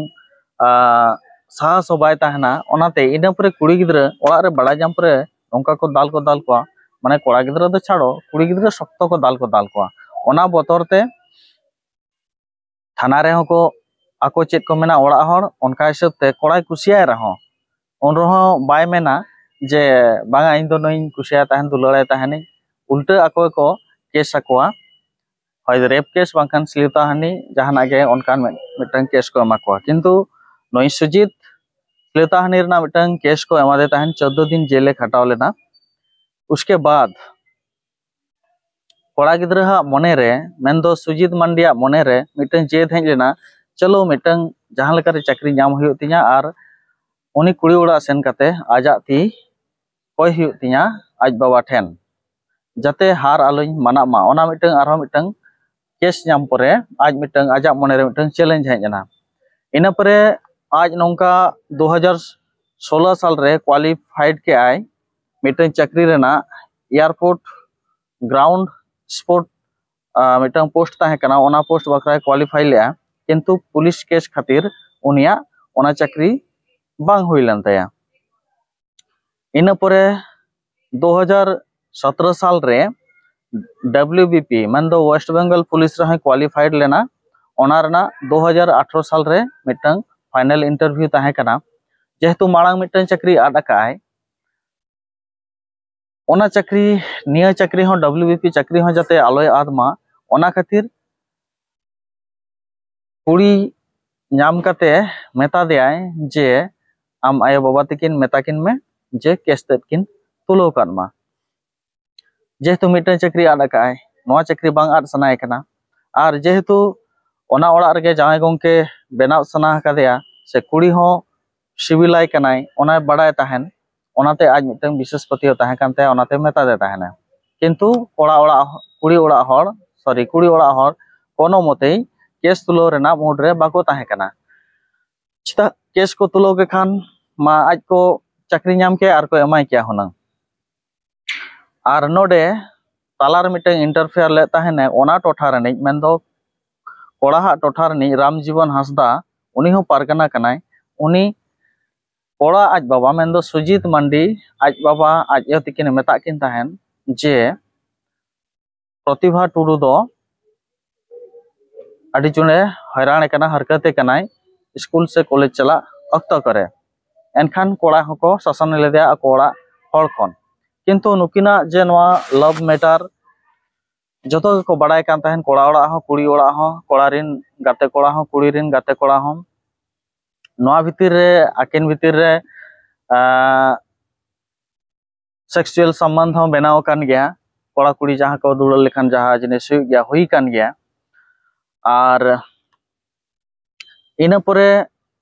ᱟᱸ, ᱥᱟᱦᱟᱥ ᱦᱚᱸ ᱵᱟᱭ ᱛᱟᱦᱮᱱᱟ᱾ ᱚᱱᱟᱛᱮ ᱤᱱᱟᱹ ᱯᱚᱨᱮ ᱠᱩᱲᱤ ᱜᱤᱫᱽᱨᱟᱹ ᱚᱲᱟᱜ ᱨᱮ ᱵᱟᱲᱟᱭ ᱧᱟᱢ ᱯᱚᱨᱮ ᱱᱚᱝᱠᱟ ᱠᱚ ᱫᱟᱞ ᱠᱚ ᱫᱟᱞ ᱠᱚᱣᱟ, ᱢᱟᱱᱮ ᱠᱚᱲᱟ ᱜᱤᱫᱽᱨᱟᱹ ᱫᱚ ᱪᱷᱟᱲᱚ, ᱠᱩᱲᱤ ᱜᱤᱫᱽᱨᱟᱹ ᱥᱚᱠᱛᱚ ᱠᱚ ᱫᱟᱞ ᱠᱚ ᱫᱟᱞ ᱠᱚᱣᱟ᱾ ᱚᱱᱟ ᱵᱚᱛᱚᱨ ᱛᱮ ᱛᱷᱟᱱᱟ ᱨᱮᱦᱚᱸ ᱠᱚ ᱟᱠᱚ ᱪᱮᱫ ᱠᱚ ᱢᱮᱱᱟ ᱚᱲᱟᱜ ᱦᱚᱲ, ᱚᱱᱠᱟ ᱦᱤᱥᱟᱹᱵ ᱛᱮ ᱠᱚᱲᱟᱭ ᱠᱩᱥᱤᱭᱟᱭ ᱨᱮᱦᱚᱸ, ᱩᱱ ᱨᱮᱦᱚᱸ ᱵᱟᱭ ᱢᱮᱱᱟ ᱡᱮ ᱵᱟᱝᱟ, ᱤᱧ ᱫᱚ ᱱᱩᱭᱤᱧ ᱠᱩᱥᱤᱭᱟᱭ ᱛᱟᱦᱮᱱ, ᱫᱩᱞᱟᱹᱲᱟᱭ ᱛᱟᱦᱮᱱᱤᱧ᱾ ᱩᱞᱴᱟᱹ ᱟᱠᱚ ᱜᱮᱠᱚ ᱠᱮᱥ ᱟᱠᱚᱣᱟ, ᱦᱚᱭ ᱨᱮᱯ ᱠᱮᱥ ᱵᱟᱝᱠᱷᱟᱱ ᱥᱞᱤᱞᱛᱟᱦᱟᱱᱤ, ᱡᱟᱦᱟᱱᱟᱜ ᱜᱮ ᱚᱱᱠᱟᱱ ᱢᱤᱫ- ᱢᱤᱫᱴᱟᱝ ᱠᱮᱥ ᱠᱚ ᱮᱢᱟ ᱠᱚᱣᱟ᱾ ᱠᱤᱱᱛᱩ ᱱᱩᱭ ᱥᱩᱡᱤᱛ ᱥᱞᱤᱞᱛᱟᱦᱟᱱᱤ ᱨᱮᱱᱟᱜ ᱢᱤᱫᱴᱟᱝ ᱠᱮᱥ ᱠᱚ ᱮᱢᱟᱫᱮ ᱛᱟᱦᱮᱱ, ᱪᱳᱫᱽᱫᱳ ᱫᱤᱱ ᱡᱮᱞᱮ ᱠᱷᱟᱴᱟᱣ ᱞᱮᱱᱟ᱾ ᱩᱥᱠᱮ ᱵᱟᱫ ᱠᱚᱲᱟ ᱜᱤᱫᱽᱨᱟᱹᱣᱟᱜ ᱢᱚᱱᱮᱨᱮ, ᱢᱮᱱᱫᱚ ᱥᱩᱡᱤᱛ ᱢᱟᱱᱰᱤᱭᱟᱜ ᱢᱚᱱᱮᱨᱮ ᱢᱤᱫᱴᱟᱝ ᱡᱮᱫ ᱦᱮᱡ ᱞᱮᱱᱟ, ᱪᱚᱞᱚ ᱢᱤᱫᱴᱟᱝ ᱡᱟᱦᱟᱸ ᱞᱮᱠᱟᱨᱮ ᱪᱟᱹᱠᱨᱤ ᱧᱟᱢ ᱦᱩᱭᱩᱜ ᱛᱤᱧᱟ ᱟᱨ ᱩᱱᱤ ᱠᱩᱲᱤ ᱚᱲᱟᱜ ᱥᱮᱱ ᱠᱟᱛᱮ ᱟᱡᱟᱜ ᱛᱤ ᱠᱚᱭ ᱦᱩᱭᱩᱜ ᱛᱤᱧᱟ ᱟᱡ ᱵᱟᱵᱟ ᱴᱷᱮᱱ, ᱡᱟᱛᱮ ᱦᱟᱨ ᱟᱞᱚᱧ ᱢᱟᱱᱟᱜ ᱢᱟ᱾ ᱚᱱᱟ ᱢᱤᱫᱴᱟᱝ ᱟᱨᱦᱚᱸ ᱢᱤᱫᱴᱟᱝ ᱠᱮᱥ ᱧᱟᱢ ᱯᱚᱨᱮ ᱟᱡ ᱢᱤᱫᱴᱟᱝ ᱟᱡᱟᱜ ᱢᱚᱱᱮᱨᱮ ᱢᱤᱫᱴᱟᱝ ᱪᱮᱞᱮᱧᱡᱽ ᱦᱮᱡ ᱮᱱᱟ᱾ ᱤᱱᱟᱹ ᱯᱚᱨᱮ ᱟᱡ ᱱᱚᱝᱠᱟ ᱫᱩ ᱦᱟᱡᱟᱨ ᱥᱳᱞᱳ ᱥᱟᱞᱨᱮ ᱠᱳᱣᱟᱞᱤᱯᱷᱟᱭᱤᱰ ᱠᱮᱜᱼᱟᱭ ᱢᱤᱫᱴᱟᱝ ᱪᱟᱹᱠᱨᱤ ᱨᱮᱱᱟᱜ, ᱮᱭᱟᱨᱯᱳᱨᱴ ᱜᱨᱟᱣᱩᱱᱰ ᱥᱯᱳᱨᱴ ᱢᱤᱫᱴᱟᱝ ᱯᱳᱥᱴ ᱛᱟᱦᱮᱸ ᱠᱟᱱᱟ, ᱚᱱᱟ ᱯᱳᱥᱴ ᱵᱟᱠᱷᱨᱟᱭ ᱠᱳᱣᱟᱞᱤᱯᱷᱟᱭ ᱞᱮᱜᱼᱟ, ᱠᱤᱱᱛᱩ ᱯᱩᱞᱤᱥ ᱠᱮᱥ ᱠᱷᱟᱹᱛᱤᱨ ᱩᱱᱤᱭᱟᱜ ᱚᱱᱟ ᱪᱟᱹᱠᱨᱤ ᱵᱟᱝ ᱦᱩᱭ ᱞᱮᱱ ᱛᱟᱭᱟ᱾ ᱤᱱᱟᱹ ᱯᱚᱨᱮ ᱫᱩ ᱦᱟᱡᱟᱨ ᱥᱚᱛᱨᱚ ᱥᱟᱞ ᱨᱮ ᱰᱟᱵᱞᱤᱭᱩ ᱵᱤ ᱯᱤ, ᱢᱮᱱᱫᱚ ᱳᱭᱮᱥᱴ ᱵᱮᱝᱜᱚᱞ ᱯᱩᱞᱤᱥ ᱨᱮᱦᱚᱸᱭ ᱠᱳᱣᱟᱞᱤᱯᱷᱟᱭᱤᱰ ᱞᱮᱱᱟ᱾ ᱚᱱᱟ ᱨᱮᱱᱟᱜ ᱫᱩ ᱦᱟᱡᱟᱨ ᱟᱴᱷᱨᱚ ᱥᱟᱞ ᱨᱮ ᱢᱤᱫᱴᱟᱝ ᱯᱷᱟᱭᱱᱟᱞ ᱤᱱᱴᱟᱨᱵᱷᱤᱭᱩ ᱛᱟᱦᱮᱸ ᱠᱟᱱᱟ᱾ ᱡᱮᱦᱮᱛᱩ ᱢᱟᱲᱟᱝ ᱢᱤᱫᱴᱟᱝ ᱪᱟᱹᱠᱨᱤ ᱟᱫ ᱟᱠᱟᱫᱼᱟᱭ, ᱚᱱᱟ ᱪᱟᱹᱠᱨᱤ, ᱱᱤᱭᱟᱹ ᱪᱟᱹᱠᱨᱤ ᱦᱚᱸ, ᱰᱟᱵᱞᱤᱭᱩ ᱵᱤ ᱯᱤ ᱪᱟᱹᱠᱨᱤ ᱦᱚᱸ ᱡᱟᱛᱮ ᱟᱞᱚᱭ ᱟᱫ ᱢᱟ, ᱚᱱᱟ ᱠᱷᱟᱹᱛᱤᱨ ᱠᱩᱲᱤ ᱧᱟᱢ ᱠᱟᱛᱮ ᱢᱮᱛᱟ ᱫᱮᱭᱟᱭ ᱡᱮ, "ᱟᱢ ᱟᱭᱳ ᱵᱟᱵᱟ ᱛᱟᱹᱠᱤᱱ ᱢᱮᱛᱟ ᱠᱤᱱ ᱢᱮ ᱡᱮ ᱠᱮᱥ ᱛᱮᱫ ᱠᱤᱱ ᱛᱩᱞᱟᱹᱣ ᱠᱟᱫ ᱢᱟ, ᱡᱮᱦᱮᱛᱩ ᱢᱤᱫᱴᱟᱝ ᱪᱟᱹᱠᱨᱤ ᱟᱫ ᱟᱠᱟᱫ ᱟᱭ, ᱱᱚᱣᱟ ᱪᱟᱹᱠᱨᱤ ᱵᱟᱝ ᱟᱫ ᱥᱟᱱᱟᱭᱮ ᱠᱟᱱᱟ, ᱟᱨ ᱡᱮᱦᱮᱛᱩ ᱚᱱᱟ ᱚᱲᱟᱜ ᱨᱮᱜᱮ ᱡᱟᱶᱟᱭ ᱜᱚᱢᱠᱮ ᱵᱮᱱᱟᱣ ᱥᱟᱱᱟ ᱟᱠᱟᱫᱮᱭᱟ, ᱥᱮ ᱠᱩᱲᱤ ᱦᱚᱸ ᱥᱤᱵᱤᱞᱟᱭ ᱠᱟᱱᱟᱭ, ᱚᱱᱟᱭ ᱵᱟᱲᱟᱭ ᱛᱟᱦᱮᱱ, ᱚᱱᱟᱛᱮ ᱟᱡ ᱢᱤᱫᱴᱟᱝ ᱵᱤᱥᱮᱥ ᱯᱟᱹᱛᱭᱟᱹᱣ ᱛᱟᱦᱮᱸ ᱠᱟᱱ ᱛᱟᱭᱟ, ᱚᱱᱟᱛᱮ ᱢᱮᱛᱟ ᱫᱮ ᱛᱟᱦᱮᱱᱟ᱾ ᱠᱤᱱᱛᱩ ᱠᱚᱲᱟ ᱚᱲᱟᱜ, ᱠᱩᱲᱤ ᱚᱲᱟᱜ ᱦᱚᱲ, ᱥᱚᱨᱤ, ᱠᱩᱲᱤ ᱚᱲᱟᱜ ᱦᱚᱲ ᱠᱳᱱᱳ ᱢᱚᱛᱮᱭ ᱠᱮᱥ ᱛᱩᱞᱟᱹᱣ ᱨᱮᱱᱟᱜ ᱢᱩᱰ ᱨᱮ ᱵᱟᱠᱚ ᱛᱟᱦᱮᱸ ᱠᱟᱱᱟ᱾ ᱪᱮᱫᱟᱜ ᱠᱮᱥ ᱠᱚ ᱛᱩᱞᱟᱹᱣ ᱠᱮ ᱠᱷᱟᱱ ᱢᱟ ᱟᱡ ᱠᱚ ᱪᱟᱹᱠᱨᱤ ᱧᱟᱢ ᱠᱮᱭᱟ ᱟᱨ ᱠᱚ ᱮᱢᱟᱭ ᱠᱮᱭᱟ ᱦᱩᱱᱟᱹᱝ᱾ ᱟᱨ ᱱᱚᱰᱮ ᱛᱟᱞᱟᱨᱮ ᱢᱤᱫᱴᱟᱝ ᱤᱱᱴᱟᱨᱯᱷᱮᱭᱟᱨ ᱞᱮᱫ ᱛᱟᱦᱮᱱᱮ, ᱚᱱᱟ ᱴᱚᱴᱷᱟ ᱨᱤᱱᱤᱡ, ᱢᱮᱱᱫᱚ ᱠᱚᱲᱟᱦᱟᱜ ᱴᱚᱴᱷᱟ ᱨᱤᱱᱤᱡ ᱨᱟᱢ ᱡᱤᱵᱚᱱ ᱦᱟᱸᱥᱫᱟ, ᱩᱱᱤ ᱦᱚᱸ ᱯᱟᱨᱜᱟᱱᱟ ᱠᱟᱱᱟᱭ᱾ ᱩᱱᱤ ᱠᱚᱲᱟ ᱟᱡ ᱵᱟᱵᱟ, ᱢᱮᱱᱫᱚ ᱥᱩᱡᱤᱛ ᱢᱟᱱᱰᱤ, ᱟᱡ ᱵᱟᱵᱟ ᱟᱡ ᱟᱭᱳ ᱛᱟᱹᱠᱤᱱᱮ ᱢᱮᱛᱟᱜ ᱠᱤᱱ ᱛᱟᱦᱮᱱ ᱡᱮ, ᱯᱨᱚᱛᱤᱵᱷᱟ ᱴᱩᱰᱩ ᱫᱚ ᱟᱹᱰᱤ ᱡᱳᱨᱮ ᱦᱚᱭᱨᱟᱱ ᱠᱟᱱᱟ, ᱦᱟᱨᱠᱟᱛᱮ ᱠᱟᱱᱟᱭ ᱥᱠᱩᱞ ᱥᱮ ᱠᱚᱞᱮᱡᱽ ᱪᱟᱞᱟᱜ ᱚᱠᱛᱚ ᱠᱚᱨᱮ᱾ ᱮᱱᱠᱷᱟᱱ ᱠᱚᱲᱟ ᱦᱚᱸᱠᱚ ᱥᱟᱥᱚᱱ ᱞᱮᱫᱮᱭᱟ ᱟᱠᱚ ᱚᱲᱟᱜ ᱦᱚᱲ ᱠᱷᱚᱱ᱾ ᱠᱤᱱᱛᱩ ᱱᱩᱠᱤᱱᱟᱜ ᱡᱮ ᱱᱚᱣᱟ ᱞᱟᱵᱷ ᱢᱮᱴᱟᱨ ᱡᱚᱛᱚ ᱜᱮᱠᱚ ᱵᱟᱲᱟᱭ ᱠᱟᱱ ᱛᱟᱦᱮᱸᱱ, ᱠᱚᱲᱟ ᱚᱲᱟᱜ ᱦᱚᱸ, ᱠᱩᱲᱤ ᱚᱲᱟᱜ ᱦᱚᱸ, ᱠᱚᱲᱟ ᱨᱮᱱ ᱜᱟᱛᱮ ᱠᱚᱲᱟ ᱦᱚᱸ, ᱠᱩᱲᱤ ᱨᱮᱱ ᱜᱟᱛᱮ ᱠᱚᱲᱟ ᱦᱚᱸ᱾ ᱱᱚᱣᱟ ᱵᱷᱤᱛᱤᱨ ᱨᱮ, ᱟᱹᱠᱤᱱ ᱵᱷᱤᱛᱤᱨ ᱨᱮ ᱥᱮᱠᱥᱩᱣᱟᱞ ᱥᱚᱢᱵᱚᱱᱫᱷ ᱦᱚᱸ ᱵᱮᱱᱟᱣ ᱟᱠᱟᱱ ᱜᱮᱭᱟ᱾ ᱠᱚᱲᱟ ᱠᱩᱲᱤ ᱡᱟᱦᱟᱸ ᱠᱚ ᱫᱩᱞᱟᱹᱲ ᱞᱮᱠᱷᱟᱱ ᱡᱟᱦᱟᱸ ᱡᱤᱱᱤᱥ ᱦᱩᱭᱩᱜ ᱜᱮᱭᱟ, ᱦᱩᱭ ᱟᱠᱟᱱ ᱜᱮᱭᱟ᱾ ᱟᱨ ᱤᱱᱟᱹ ᱯᱚᱨᱮ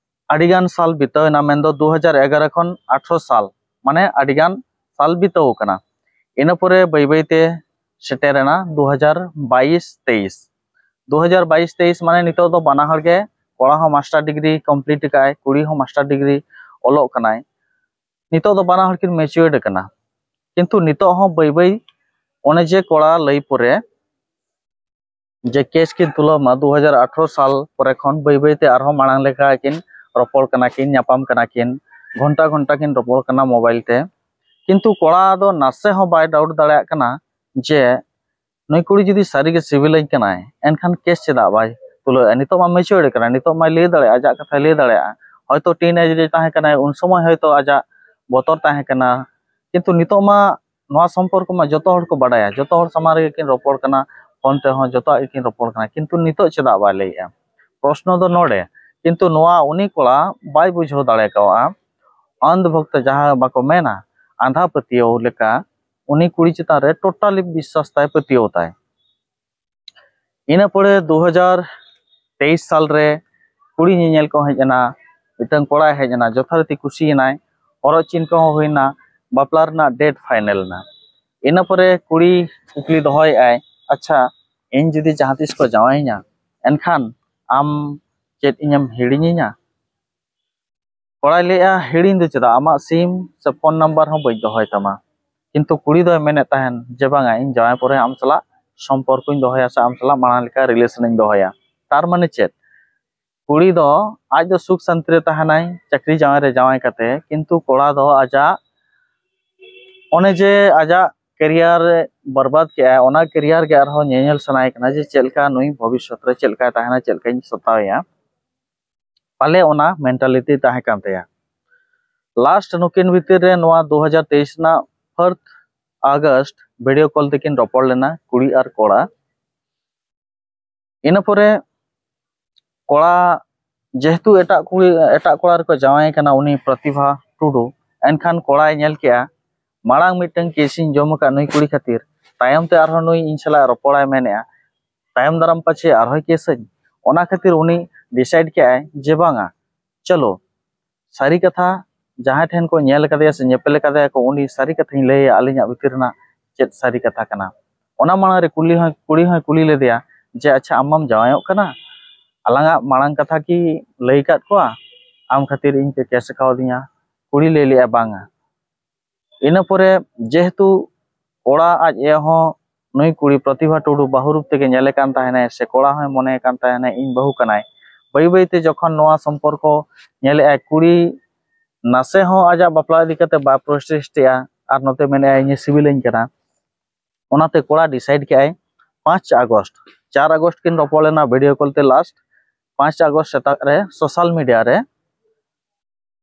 ᱟᱹᱰᱤᱜᱟᱱ ᱥᱟᱞ ᱵᱤᱛᱟᱹᱣ ᱮᱱᱟ, ᱢᱮᱱᱫᱚ ᱫᱩ ᱦᱟᱡᱟᱨ ᱮᱜᱟᱨᱚ ᱠᱷᱚᱱ ᱟᱴᱷᱨᱚ ᱥᱟᱞ, ᱢᱟᱱᱮ ᱟᱹᱰᱤᱜᱟᱱ ᱥᱟᱞ ᱵᱤᱛᱟᱹᱣ ᱟᱠᱟᱱᱟ᱾ ᱤᱱᱟᱹ ᱯᱚᱨᱮ ᱵᱟᱹᱭ ᱵᱟᱹᱭ ᱛᱮ ᱥᱮᱴᱮᱨ ᱮᱱᱟ ᱫᱩ ᱦᱟᱡᱟᱨ ᱵᱟᱭᱤᱥ ᱛᱮᱭᱤᱥ᱾ ᱫᱩ ᱦᱟᱡᱟᱨ ᱵᱟᱭᱤᱥ ᱛᱮᱭᱤᱥ ᱢᱟᱱᱮ ᱱᱤᱛᱚᱜ ᱫᱚ ᱵᱟᱱᱟ ᱦᱚᱲ ᱜᱮ, ᱠᱚᱲᱟ ᱦᱚᱸ ᱢᱟᱥᱴᱟᱨ ᱰᱤᱜᱽᱨᱤ ᱠᱚᱢᱯᱞᱤᱴ ᱟᱠᱟᱫ ᱟᱭ, ᱠᱩᱲᱤ ᱦᱚᱸ ᱢᱟᱥᱴᱟᱨ ᱰᱤᱜᱽᱨᱤ ᱚᱞᱚᱜ ᱠᱟᱱᱟᱭ᱾ ᱱᱤᱛᱚᱜ ᱫᱚ ᱵᱟᱱᱟ ᱦᱚᱲ ᱠᱤᱱ ᱢᱮᱪᱩᱭᱟᱨᱰ ᱟᱠᱟᱱᱟ᱾ ᱠᱤᱱᱛᱩ ᱱᱤᱛᱚᱜ ᱦᱚᱸ ᱵᱟᱹᱭ ᱵᱟᱹᱭ ᱚᱱᱮ ᱡᱮ ᱠᱚᱲᱟ ᱞᱟᱹᱭ ᱯᱚᱨᱮ ᱡᱮ ᱠᱮᱥ ᱠᱤᱱ ᱛᱩᱞᱟᱹᱣ ᱢᱟ, ᱫᱩ ᱦᱟᱡᱟᱨ ᱟᱴᱷᱨᱚ ᱥᱟᱞ ᱯᱚᱨᱮ ᱠᱷᱚᱱ ᱵᱟᱹᱭ ᱵᱟᱹᱭ ᱛᱮ ᱟᱨᱦᱚᱸ ᱢᱟᱲᱟᱝ ᱞᱮᱠᱟ ᱠᱤᱱ ᱨᱚᱯᱚᱲ ᱠᱟᱱᱟ ᱠᱤᱱ, ᱧᱟᱯᱟᱢ ᱠᱟᱱᱟ ᱠᱤᱱ, ᱜᱷᱚᱱᱴᱟ ᱜᱷᱚᱱᱴᱟ ᱠᱤᱱ ᱨᱚᱯᱚᱲ ᱠᱟᱱᱟ ᱢᱳᱵᱟᱭᱤᱞ ᱛᱮ᱾ ᱠᱤᱱᱛᱩ ᱠᱚᱲᱟ ᱫᱚ ᱱᱟᱥᱮ ᱦᱚᱸ ᱵᱟᱭ ᱰᱟᱣᱩᱴ ᱫᱟᱲᱮᱭᱟᱜ ᱠᱟᱱᱟ ᱡᱮ ᱱᱩᱭ ᱠᱩᱲᱤ ᱡᱩᱫᱤ ᱥᱟᱹᱨᱤᱜᱮ ᱥᱤᱵᱤᱞᱟᱹᱧ ᱠᱟᱱᱟᱭ, ᱮᱱᱠᱷᱟᱱ ᱠᱮᱥ ᱪᱮᱫᱟᱜ ᱵᱟᱭ ᱛᱩᱞᱟᱹᱣᱮᱫᱼᱟ? ᱱᱤᱛᱚᱜ ᱢᱟ ᱢᱮᱪᱩᱭᱟᱨᱰ ᱠᱟᱱᱟᱭ, ᱱᱤᱛᱚᱜ ᱢᱟᱭ ᱞᱟᱹᱭ ᱫᱟᱲᱮᱭᱟᱜᱼᱟ, ᱟᱡᱟᱜ ᱠᱟᱛᱷᱟᱭ ᱞᱟᱹᱭ ᱫᱟᱲᱮᱭᱟᱜᱼᱟ᱾ ᱦᱚᱭᱛᱳ ᱴᱤᱱ ᱮᱡᱽ ᱨᱮ ᱛᱟᱦᱮᱸ ᱠᱟᱱᱟᱭ, ᱩᱱ ᱥᱚᱢᱚᱭ ᱦᱚᱭᱛᱳ ᱟᱡᱟᱜ ᱵᱚᱛᱚᱨ ᱛᱟᱦᱮᱸ ᱠᱟᱱᱟ, ᱠᱤᱱᱛᱩ ᱱᱤᱛᱚᱜ ᱢᱟ ᱱᱚᱣᱟ ᱥᱚᱢᱯᱚᱨᱠᱚ ᱢᱟ ᱡᱚᱛᱚ ᱦᱚᱲ ᱠᱚ ᱵᱟᱰᱟᱭᱟ, ᱡᱚᱛᱚ ᱦᱚᱲ ᱥᱟᱢᱟᱝ ᱨᱮᱜᱮ ᱠᱤᱱ ᱨᱚᱯᱚᱲ ᱠᱟᱱᱟ, ᱯᱷᱳᱱ ᱛᱮᱦᱚᱸ ᱡᱚᱛᱚᱣᱟᱜ ᱜᱮᱠᱤᱱ ᱨᱚᱯᱚᱲ ᱠᱟᱱᱟ, ᱠᱤᱱᱛᱩ ᱱᱤᱛᱚᱜ ᱪᱮᱫᱟᱜ ᱵᱟᱭ ᱞᱟᱹᱭᱮᱫᱼᱟ? ᱯᱨᱚᱥᱱᱚ ᱫᱚ ᱱᱚᱰᱮ᱾ ᱠᱤᱱᱛᱩ ᱱᱚᱣᱟ ᱩᱱᱤ ᱠᱚᱲᱟ ᱵᱟᱭ ᱵᱩᱡᱷᱟᱹᱣ ᱫᱟᱲᱮ ᱠᱟᱣᱟᱜᱼᱟ᱾ ᱚᱱᱫᱷ ᱵᱷᱚᱠᱛᱚ ᱡᱟᱦᱟᱸ ᱵᱟᱠᱚ ᱢᱮᱱᱟ, ᱟᱸᱫᱷᱟ ᱯᱟᱹᱛᱭᱟᱹᱣ ᱞᱮᱠᱟ, ᱩᱱᱤ ᱠᱩᱲᱤ ᱪᱮᱛᱟᱱ ᱨᱮ ᱴᱳᱴᱟᱞᱤ ᱵᱤᱥᱥᱟᱥ ᱛᱟᱭ, ᱯᱟᱹᱛᱭᱟᱹᱣ ᱛᱟᱭ᱾ ᱤᱱᱟᱹ ᱯᱚᱨᱮ ᱫᱩ ᱦᱟᱡᱟᱨ ᱛᱮᱭᱤᱥ ᱥᱟᱞ ᱨᱮ ᱠᱩᱲᱤ ᱧᱮᱧᱮᱞ ᱠᱚ ᱦᱮᱡ ᱮᱱᱟ, ᱢᱤᱫᱴᱟᱝ ᱠᱚᱲᱟᱭ ᱦᱮᱡ ᱮᱱᱟ, ᱡᱚᱛᱷᱟᱨᱤᱛᱤ ᱠᱩᱥᱤᱭᱮᱱᱟᱭ, ᱦᱚᱨᱚᱜ ᱪᱤᱱ ᱠᱚᱦᱚᱸ ᱦᱩᱭᱱᱟ, ᱵᱟᱯᱞᱟ ᱨᱮᱱᱟᱜ ᱰᱮᱴ ᱯᱷᱟᱭᱱᱮᱞ ᱮᱱᱟ᱾ ᱤᱱᱟᱹ ᱯᱚᱨᱮ ᱠᱩᱲᱤ ᱠᱩᱠᱞᱤ ᱫᱚᱦᱚᱭᱮᱫᱼᱟᱭ, "ᱟᱪᱪᱷᱟ, ᱤᱧ ᱡᱩᱫᱤ ᱡᱟᱦᱟᱸ ᱛᱤᱥ ᱠᱚ ᱡᱟᱶᱟᱭᱤᱧᱟ, ᱮᱱᱠᱷᱟᱱ ᱟᱢ ᱪᱮᱫ ᱤᱧᱮᱢ ᱦᱤᱲᱤᱧᱤᱧᱟ?" ᱠᱚᱲᱟᱭ ᱞᱟᱹᱭᱮᱜᱼᱟ, "ᱦᱤᱲᱤᱧ ᱫᱚ ᱪᱮᱫᱟᱜ, ᱟᱢᱟᱜ ᱥᱤᱢ ᱥᱮ ᱯᱷᱳᱱ ᱱᱟᱢᱵᱟᱨ ᱦᱚᱸ ᱵᱟᱹᱧ ᱫᱚᱦᱚᱭ ᱛᱟᱢᱟ᱾" ᱠᱤᱱᱛᱩ ᱠᱩᱲᱤ ᱫᱚᱭ ᱢᱮᱱᱮᱫ ᱛᱟᱦᱮᱱ ᱡᱮ, "ᱵᱟᱝᱟ, ᱤᱧ ᱡᱟᱶᱟᱭ ᱯᱚᱨᱮ ᱟᱢ ᱥᱟᱞᱟᱜ ᱥᱚᱢᱯᱚᱨᱠᱚᱧ ᱫᱚᱦᱚᱭᱟ ᱥᱮ ᱟᱢ ᱥᱟᱞᱟᱜ ᱢᱟᱲᱟᱝ ᱞᱮᱠᱟ ᱨᱤᱞᱮᱥᱚᱱᱤᱧ ᱫᱚᱦᱚᱭᱟ᱾" ᱛᱟᱨ ᱢᱟᱱᱮ ᱪᱮᱫ? ᱠᱩᱲᱤ ᱫᱚ ᱟᱡ ᱫᱚ ᱥᱩᱠ ᱥᱟᱱᱛᱤ ᱨᱮ ᱛᱟᱦᱮᱱᱟᱭ, ᱪᱟᱹᱠᱨᱤ ᱡᱟᱶᱟᱭ ᱨᱮ ᱡᱟᱶᱟᱭ ᱠᱟᱛᱮ, ᱠᱤᱱᱛᱩ ᱠᱚᱲᱟ ᱫᱚ ᱟᱡᱟᱜ ᱚᱱᱮ ᱡᱮ ᱟᱡᱟᱜ ᱠᱮᱨᱤᱭᱟᱨ ᱵᱚᱨᱵᱟᱫ ᱠᱮᱜᱼᱟ, ᱚᱱᱟ ᱠᱮᱨᱤᱭᱟᱨ ᱜᱮ ᱟᱨᱦᱚᱸ ᱧᱮᱧᱮᱞ ᱥᱟᱱᱟᱭᱮ ᱠᱟᱱᱟ ᱡᱮ ᱪᱮᱫ ᱞᱮᱠᱟ ᱱᱩᱭ ᱵᱷᱚᱵᱤᱥᱥᱚᱛ ᱨᱮ ᱪᱮᱫ ᱞᱮᱠᱟᱭ ᱛᱟᱦᱮᱱᱟ, ᱪᱮᱫ ᱞᱮᱠᱟᱧ ᱥᱟᱛᱟᱣᱮᱭᱟ᱾ ᱯᱟᱞᱮ ᱚᱱᱟ ᱢᱮᱱᱴᱟᱞᱤᱴᱤ ᱛᱟᱦᱮᱸ ᱠᱟᱱ ᱛᱟᱭᱟ᱾ ᱞᱟᱥᱴ ᱱᱩᱠᱤᱱ ᱵᱷᱤᱛᱤᱨ ᱨᱮ ᱱᱚᱣᱟ ᱫᱩ ᱦᱟᱡᱟᱨ ᱛᱮᱭᱤᱥ ᱨᱮᱱᱟᱜ ᱯᱷᱳᱨᱛᱷ ᱟᱜᱚᱥᱴ ᱵᱷᱤᱰᱤᱭᱳ ᱠᱚᱞ ᱛᱮᱠᱤᱱ ᱨᱚᱯᱚᱲ ᱞᱮᱱᱟ, ᱠᱩᱲᱤ ᱟᱨ ᱠᱚᱲᱟ᱾ ᱤᱱᱟᱹ ᱯᱚᱨᱮ ᱠᱚᱲᱟ ᱡᱮᱦᱮᱛᱩ ᱮᱴᱟᱜ ᱠᱩᱲᱤ, ᱮᱴᱟᱜ ᱠᱚᱲᱟ ᱨᱮᱠᱚ ᱡᱟᱶᱟᱭ ᱠᱟᱱᱟ ᱩᱱᱤ ᱯᱨᱚᱛᱤᱵᱷᱟ ᱴᱩᱰᱩ, ᱮᱱᱠᱷᱟᱱ ᱠᱚᱲᱟᱭ ᱧᱮᱞ ᱠᱮᱜᱼᱟ, ᱢᱟᱲᱟᱝ ᱢᱤᱫᱴᱟᱝ ᱠᱮᱥ ᱤᱧ ᱡᱚᱢ ᱟᱠᱟᱫ ᱱᱩᱭ ᱠᱩᱲᱤ ᱠᱷᱟᱹᱛᱤᱨ, ᱛᱟᱭᱚᱢ ᱛᱮ ᱟᱨᱦᱚᱸ ᱱᱩᱭ ᱤᱧ ᱥᱟᱞᱟᱜ ᱨᱚᱯᱚᱲᱟᱭ ᱢᱮᱱᱮᱜᱼᱟ, ᱛᱟᱭᱚᱢ ᱫᱟᱨᱟᱢ ᱯᱟᱪᱷᱮ ᱟᱨᱦᱚᱸᱭ ᱠᱮᱥᱟᱹᱧ᱾ ᱚᱱᱟ ᱠᱷᱟᱹᱛᱤᱨ ᱩᱱᱤ ᱰᱤᱥᱟᱭᱤᱰ ᱠᱮᱜᱼᱟᱭ ᱡᱮ ᱵᱟᱝᱟ, ᱪᱚᱞᱚ ᱥᱟᱹᱨᱤ ᱠᱟᱛᱷᱟ, ᱡᱟᱦᱟᱸᱭ ᱴᱷᱮᱱ ᱠᱚ ᱧᱮᱞ ᱠᱟᱫᱮᱭᱟ ᱥᱮ ᱧᱮᱯᱮᱞ ᱠᱟᱫᱮᱭᱟ ᱠᱚ, ᱩᱱᱤ ᱥᱟᱹᱨᱤ ᱠᱟᱛᱷᱟᱧ ᱞᱟᱹᱭᱟ ᱟᱹᱞᱤᱧᱟᱜ ᱵᱷᱤᱛᱤᱨ ᱨᱮᱱᱟᱜ ᱪᱮᱫ ᱥᱟᱹᱨᱤ ᱠᱟᱛᱷᱟ ᱠᱟᱱᱟ᱾ ᱚᱱᱟ ᱢᱟᱲᱟᱝ ᱨᱮ ᱠᱩᱞᱤ ᱦᱚᱸ, ᱠᱩᱲᱤ ᱦᱚᱸᱭ ᱠᱩᱞᱤ ᱞᱮᱫᱮᱭᱟ ᱡᱮ, "ᱟᱪᱪᱷᱟ, ᱟᱢ ᱢᱟᱢ ᱡᱟᱶᱟᱭᱚᱜ ᱠᱟᱱᱟ, ᱟᱞᱟᱝᱟᱜ ᱢᱟᱲᱟᱝ ᱠᱟᱛᱷᱟ ᱠᱤ ᱞᱟᱹᱭ ᱟᱠᱟᱫ ᱠᱚᱣᱟ? ᱟᱢ ᱠᱷᱟᱹᱛᱤᱨ ᱤᱧ ᱯᱮ ᱠᱮᱥ ᱠᱟᱣᱫᱤᱧᱟ?" ᱠᱩᱲᱤ ᱞᱟᱹᱭ ᱞᱮᱜᱼᱟ, "ᱵᱟᱝᱟ᱾" ᱤᱱᱟᱹ ᱯᱚᱨᱮ ᱡᱮᱦᱮᱛᱩ ᱠᱚᱲᱟ ᱟᱡ ᱮ ᱦᱚᱸ ᱱᱩᱭ ᱠᱩᱲᱤ ᱯᱨᱚᱛᱤᱵᱷᱟ ᱴᱩᱰᱩ ᱵᱟᱹᱦᱩ ᱨᱩᱯ ᱛᱮᱜᱮ ᱧᱮᱞᱮ ᱠᱟᱱ ᱛᱟᱦᱮᱱᱟᱭ, ᱥᱮ ᱠᱚᱲᱟ ᱦᱚᱸᱭ ᱢᱚᱱᱮᱭᱮ ᱠᱟᱱ ᱛᱟᱦᱮᱱᱟᱭ ᱤᱧ ᱵᱟᱹᱦᱩ ᱠᱟᱱᱟᱭ, ᱵᱟᱹᱭ ᱵᱟᱹᱭ ᱛᱮ ᱡᱚᱠᱷᱚᱱ ᱱᱚᱣᱟ ᱥᱚᱢᱯᱚᱨᱠᱚ ᱧᱮᱞᱮᱜᱼᱟᱭ, ᱠᱩᱲᱤ ᱱᱟᱥᱮ ᱦᱚᱸ ᱟᱡᱟᱜ ᱵᱟᱯᱞᱟ ᱤᱫᱤ ᱠᱟᱛᱮ ᱵᱟᱭ ᱯᱨᱚᱪᱮᱥᱴᱮᱜᱼᱟ, ᱟᱨ ᱱᱚᱛᱮ ᱢᱮᱱᱮᱜᱼᱟᱭ ᱤᱧᱮ ᱥᱤᱵᱤᱞᱟᱹᱧ ᱠᱟᱱᱟ᱾ ᱚᱱᱟᱛᱮ ᱠᱚᱲᱟ ᱰᱤᱥᱟᱭᱤᱰ ᱠᱮᱜᱼᱟᱭ ᱯᱟᱸᱪ ᱟᱜᱚᱥᱴ, ᱪᱟᱨ ᱟᱜᱚᱥᱴ ᱠᱤᱱ ᱨᱚᱯᱚᱲ ᱞᱮᱱᱟ ᱵᱷᱤᱰᱤᱭᱳ ᱠᱚᱞ ᱛᱮ ᱞᱟᱥᱴ, ᱯᱟᱸᱪ ᱟᱜᱚᱥᱴ ᱥᱮᱛᱟᱜ ᱨᱮ ᱥᱳᱥᱟᱞ ᱢᱤᱰᱤᱭᱟ ᱨᱮ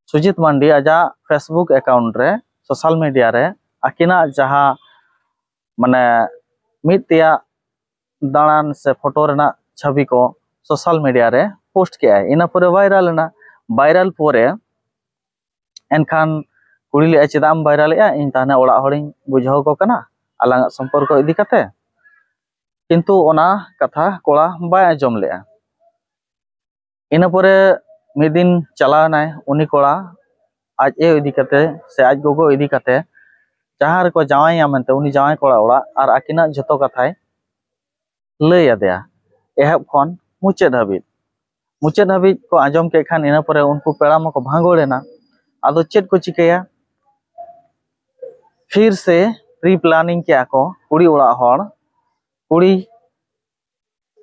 ᱥᱩᱡᱤᱛ ᱢᱟᱱᱰᱤ ᱟᱡᱟᱜ ᱯᱷᱮᱥᱵᱩᱠ ᱮᱠᱟᱣᱩᱱᱴ ᱨᱮ, ᱥᱳᱥᱟᱞ ᱢᱤᱰᱤᱭᱟ ᱨᱮ ᱟᱹᱠᱤᱱᱟᱜ ᱡᱟᱦᱟᱸ, ᱢᱟᱱᱮ, ᱢᱤᱫ ᱛᱮᱭᱟᱜ ᱫᱟᱬᱟᱱ ᱥᱮ ᱯᱷᱳᱴᱳ ᱨᱮᱱᱟᱜ ᱪᱷᱚᱵᱤ ᱠᱚ ᱥᱳᱥᱟᱞ ᱢᱤᱰᱤᱭᱟ ᱨᱮ ᱯᱳᱥᱴ ᱠᱮᱜᱼᱟᱭ᱾ ᱤᱱᱟᱹ ᱯᱚᱨᱮ ᱵᱷᱟᱭᱨᱟᱞ ᱮᱱᱟ᱾ ᱵᱷᱟᱭᱨᱟᱞ ᱯᱚᱨᱮ ᱮᱱᱠᱷᱟᱱ ᱠᱩᱲᱤ ᱞᱟᱹᱭᱮᱜᱼᱟ, "ᱪᱮᱫᱟᱜ ᱮᱢ ᱵᱷᱟᱭᱨᱟᱞᱮᱜᱼᱟ? ᱤᱧ ᱛᱟᱦᱞᱮ ᱚᱲᱟᱜ ᱦᱚᱲᱤᱧ ᱵᱩᱡᱷᱟᱹᱣ ᱟᱠᱚ ᱠᱟᱱᱟ ᱟᱞᱟᱝᱟᱜ ᱥᱚᱢᱯᱚᱨᱠᱚ ᱤᱫᱤ ᱠᱟᱛᱮ?" ᱠᱤᱱᱛᱩ ᱚᱱᱟ ᱠᱟᱛᱷᱟ ᱠᱚᱲᱟ ᱵᱟᱭ ᱟᱸᱡᱚᱢ ᱞᱮᱜᱼᱟ᱾ ᱤᱱᱟᱹ ᱯᱚᱨᱮ ᱢᱤᱫ ᱫᱤᱱ ᱪᱟᱞᱟᱣ ᱮᱱᱟᱭ ᱩᱱᱤ ᱠᱚᱲᱟ ᱟᱡ ᱟᱭᱳ ᱤᱫᱤ ᱠᱟᱛᱮ ᱥᱮ ᱟᱡ ᱜᱚᱜᱚ ᱤᱫᱤ ᱠᱟᱛᱮ, ᱡᱟᱦᱟᱸ ᱨᱮᱠᱚ ᱡᱟᱶᱟᱭᱮᱭᱟ ᱢᱮᱱᱛᱮ, ᱩᱱᱤ ᱡᱟᱶᱟᱭ ᱠᱚᱲᱟ ᱚᱲᱟᱜ, ᱟᱨ ᱟᱹᱠᱤᱱᱟᱜ ᱡᱷᱚᱛᱚ ᱠᱟᱛᱷᱟᱭ ᱞᱟᱹᱭ ᱟᱫᱮᱭᱟ ᱮᱦᱚᱵ ᱠᱷᱚᱱ ᱢᱩᱪᱟᱹᱫ ᱦᱟᱹᱵᱤᱡ᱾ ᱢᱩᱪᱟᱹᱫ ᱦᱟᱹᱵᱤᱡ ᱠᱚ ᱟᱸᱡᱚᱢ ᱠᱮᱫ ᱠᱷᱟᱱ ᱤᱱᱟᱹ ᱯᱚᱨᱮ ᱩᱱᱠᱩ ᱯᱮᱲᱟ ᱢᱟᱠᱚ ᱵᱷᱟᱸᱜᱚᱲ ᱮᱱᱟ᱾ ᱟᱫᱚ ᱪᱮᱫ ᱠᱚ ᱪᱤᱠᱟᱹᱭᱟ? ᱯᱷᱤᱨ ᱥᱮ ᱯᱨᱤ ᱯᱞᱟᱱᱤᱝ ᱠᱮᱜᱼᱟ ᱠᱚ ᱠᱩᱲᱤ ᱚᱲᱟᱜ ᱦᱚᱲ, ᱠᱩᱲᱤ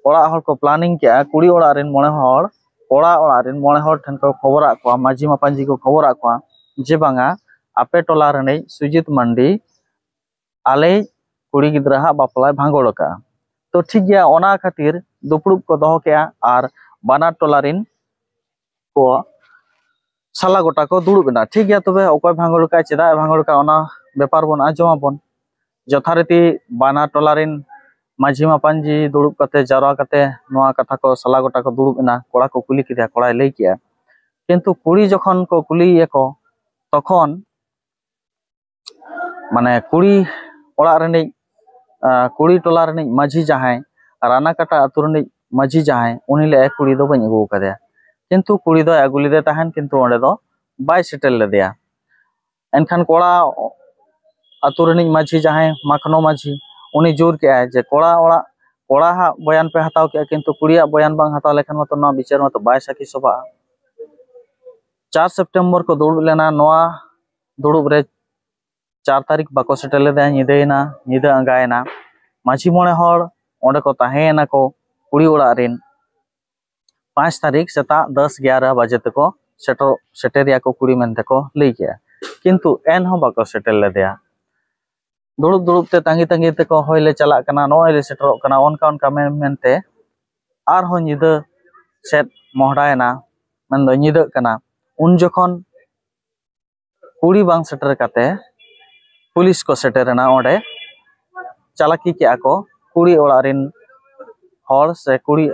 ᱚᱲᱟᱜ ᱦᱚᱲ ᱠᱚ ᱯᱞᱟᱱᱤᱝ ᱠᱮᱜᱼᱟ, ᱠᱩᱲᱤ ᱚᱲᱟᱜ ᱨᱮᱱ ᱢᱚᱬᱮ ᱦᱚᱲ, ᱠᱚᱲᱟ ᱚᱲᱟᱜ ᱨᱮᱱ ᱢᱚᱬᱮ ᱦᱚᱲ ᱴᱷᱮᱱ ᱠᱚ ᱠᱷᱚᱵᱚᱨᱟᱜ ᱠᱚᱣᱟ, ᱢᱟᱹᱡᱷᱤ ᱢᱟᱯᱟᱧᱡᱤ ᱠᱚ ᱠᱷᱚᱵᱚᱨᱟᱜ ᱠᱚᱣᱟ ᱡᱮ ᱵᱟᱝᱟ, ᱟᱯᱮ ᱴᱚᱞᱟ ᱨᱤᱱᱤᱡ ᱥᱩᱡᱤᱛ ᱢᱟᱱᱰᱤ ᱟᱞᱮᱭᱤᱡ ᱠᱩᱲᱤ ᱜᱤᱫᱽᱨᱟᱹ ᱦᱟᱸᱜ ᱵᱟᱯᱞᱟᱭ ᱵᱷᱟᱸᱜᱚᱲ ᱟᱠᱟᱫᱼᱟ᱾ ᱛᱚ ᱴᱷᱤᱠ ᱜᱮᱭᱟ, ᱚᱱᱟ ᱠᱷᱟᱹᱛᱤᱨ ᱫᱩᱯᱲᱩᱵ ᱠᱚ ᱫᱚᱦᱚ ᱠᱮᱜᱼᱟ ᱟᱨ ᱵᱟᱱᱟᱨ ᱴᱚᱞᱟ ᱨᱮᱱ ᱠᱚ ᱥᱟᱞᱟ ᱜᱚᱴᱟ ᱠᱚ ᱫᱩᱲᱩᱵ ᱮᱱᱟ᱾ ᱴᱷᱤᱠ ᱜᱮᱭᱟ, ᱛᱚᱵᱮ ᱚᱠᱚᱭ ᱵᱷᱟᱸᱜᱚᱲ ᱟᱠᱟᱫᱼᱟ, ᱪᱮᱫᱟᱜ ᱮ ᱵᱷᱟᱸᱜᱚᱲ ᱟᱠᱟᱫᱼᱟ, ᱚᱱᱟ ᱵᱮᱯᱟᱨ ᱵᱚᱱ ᱟᱸᱡᱚᱢ ᱟᱵᱚᱱ᱾ ᱡᱚᱛᱷᱟᱨᱤᱛᱤ ᱵᱟᱱᱟᱨ ᱴᱚᱞᱟ ᱨᱮᱱ ᱢᱟᱹᱡᱷᱤ ᱢᱟᱯᱟᱧᱡᱤ ᱫᱩᱲᱩᱵ ᱠᱟᱛᱮ, ᱡᱟᱣᱨᱟ ᱠᱟᱛᱮ ᱱᱚᱣᱟ ᱠᱟᱛᱷᱟ ᱠᱚ ᱥᱟᱞᱟ ᱜᱚᱴᱟ ᱠᱚ ᱫᱩᱲᱩᱵ ᱮᱱᱟ᱾ ᱠᱚᱲᱟ ᱠᱚ ᱠᱩᱞᱤ ᱠᱮᱫᱮᱭᱟ, ᱠᱚᱲᱟᱭ ᱞᱟᱹᱭ ᱠᱮᱜᱼᱟ᱾ ᱠᱤᱱᱛᱩ ᱠᱩᱲᱤ ᱡᱚᱠᱷᱚᱱ ᱠᱚ ᱠᱩᱞᱤᱭᱮᱭᱟ ᱠᱚ, ᱛᱚᱠᱷᱚᱱ ᱢᱟᱱᱮ ᱠᱩᱲᱤ ᱚᱲᱟᱜ ᱨᱤᱱᱤᱡ, ᱟᱸ, ᱠᱩᱲᱤ ᱴᱚᱞᱟ ᱨᱤᱱᱤᱡ ᱢᱟᱹᱡᱷᱤ ᱡᱟᱦᱟᱸᱭ, ᱨᱟᱱᱟᱠᱟᱴᱟ ᱟᱹᱛᱩ ᱨᱤᱱᱤᱡ ᱢᱟᱹᱡᱷᱤ ᱡᱟᱦᱟᱸᱭ, ᱩᱱᱤ ᱞᱟᱹᱭᱟᱭ, "ᱠᱩᱲᱤ ᱫᱚ ᱵᱟᱹᱧ ᱟᱹᱜᱩ ᱟᱠᱟᱫᱮᱭᱟ, ᱠᱤᱱᱛᱩ ᱠᱩᱲᱤ ᱫᱚᱭ ᱟᱹᱜᱩ ᱞᱮᱫᱮ ᱛᱟᱦᱮᱱ, ᱠᱤᱱᱛᱩ ᱚᱸᱰᱮ ᱫᱚ ᱵᱟᱭ ᱥᱮᱴᱮᱨ ᱞᱮᱫᱮᱭᱟ᱾" ᱮᱱᱠᱷᱟᱱ ᱠᱚᱲᱟ ᱟᱹᱛᱩ ᱨᱤᱱᱤᱡ ᱢᱟᱹᱡᱷᱤ ᱡᱟᱦᱟᱸᱭ ᱢᱟᱠᱷᱱᱚ ᱢᱟᱹᱡᱷᱤ, ᱩᱱᱤ ᱡᱳᱨ ᱠᱮᱜᱼᱟᱭ ᱡᱮ, "ᱠᱚᱲᱟ ᱚᱲᱟᱜ, ᱠᱚᱲᱟ ᱦᱟᱜ ᱵᱚᱭᱟᱱ ᱯᱮ ᱦᱟᱛᱟᱣ ᱠᱮᱜᱼᱟ, ᱠᱤᱱᱛᱩ ᱠᱩᱲᱤᱭᱟᱜ ᱵᱚᱭᱟᱱ ᱵᱟᱝ ᱦᱟᱛᱟᱣ ᱞᱮᱠᱷᱟᱱ ᱢᱟᱛᱚ ᱱᱚᱣᱟ ᱵᱤᱪᱟᱹᱨ ᱢᱟᱛᱚ ᱵᱟᱭ ᱥᱟᱹᱠᱷᱤ ᱥᱚᱵᱷᱟᱜᱼᱟ᱾" ᱪᱟᱨ ᱥᱮᱯᱴᱮᱢᱵᱚᱨ ᱠᱚ ᱫᱩᱲᱩᱵ ᱞᱮᱱᱟ᱾ ᱱᱚᱣᱟ ᱫᱩᱲᱩᱵ ᱨᱮ ᱪᱟᱨ ᱛᱟᱹᱨᱤᱠᱷ ᱵᱟᱠᱚ ᱥᱮᱴᱮᱨ ᱞᱮᱫᱟ, ᱧᱤᱫᱟᱹᱭᱮᱱᱟ, ᱧᱤᱫᱟᱹ ᱟᱸᱜᱟᱭᱮᱱᱟ᱾ ᱢᱟᱹᱡᱷᱤ ᱢᱚᱬᱮ ᱦᱚᱲ ᱚᱸᱰᱮ ᱠᱚ ᱛᱟᱦᱮᱸᱭᱮᱱᱟ ᱠᱚ ᱠᱩᱲᱤ ᱚᱲᱟᱜ ᱨᱮᱱ᱾ ᱯᱟᱸᱪ ᱛᱟᱹᱨᱤᱠᱷ ᱥᱮᱛᱟᱜ ᱫᱚᱥ ᱮᱜᱟᱨᱚ ᱵᱟᱡᱮ ᱛᱮᱠᱚ ᱥᱮᱴᱮᱨ, ᱥᱮᱴᱮᱨᱮᱭᱟ ᱠᱚ ᱠᱩᱲᱤ ᱢᱮᱱᱛᱮ ᱠᱚ ᱞᱟᱹᱭ ᱠᱮᱜᱼᱟ, ᱠᱤᱱᱛᱩ ᱮᱱᱦᱚᱸ ᱵᱟᱠᱚ ᱥᱮᱴᱮᱨ ᱞᱮᱫᱮᱭᱟ᱾ ᱫᱩᱲᱩᱵ ᱫᱩᱲᱩᱵ ᱛᱮ ᱛᱟᱺᱜᱤ ᱛᱟᱺᱜᱤ ᱛᱮᱠᱚ, "ᱦᱳᱭ ᱞᱮ ᱪᱟᱞᱟᱜ ᱠᱟᱱᱟ, ᱱᱚᱜᱼᱚᱭ ᱞᱮ ᱥᱮᱴᱮᱨᱚᱜ ᱠᱟᱱᱟ", ᱚᱱᱠᱟ ᱚᱱᱠᱟ ᱢᱮᱱ ᱢᱮᱱᱛᱮ ᱟᱨᱦᱚᱸ ᱧᱤᱫᱟᱹ ᱥᱮᱫ ᱢᱚᱦᱰᱟᱭᱮᱱᱟ, ᱢᱮᱱᱫᱚ ᱧᱤᱫᱟᱹᱜ ᱠᱟᱱᱟ᱾ ᱩᱱ ᱡᱚᱠᱷᱚᱱ ᱠᱩᱲᱤ ᱵᱟᱝ ᱥᱮᱴᱮᱨ ᱠᱟᱛᱮ ᱯᱩᱞᱤᱥ ᱠᱚ ᱥᱮᱴᱮᱨᱮᱱᱟ ᱚᱸᱰᱮ᱾ ᱪᱟᱞᱟᱠᱤ ᱠᱮᱜᱼᱟ ᱠᱚ ᱠᱩᱲᱤ ᱚᱲᱟᱜ ᱨᱮᱱ ᱦᱚᱲ ᱥᱮ ᱠᱩᱲᱤ,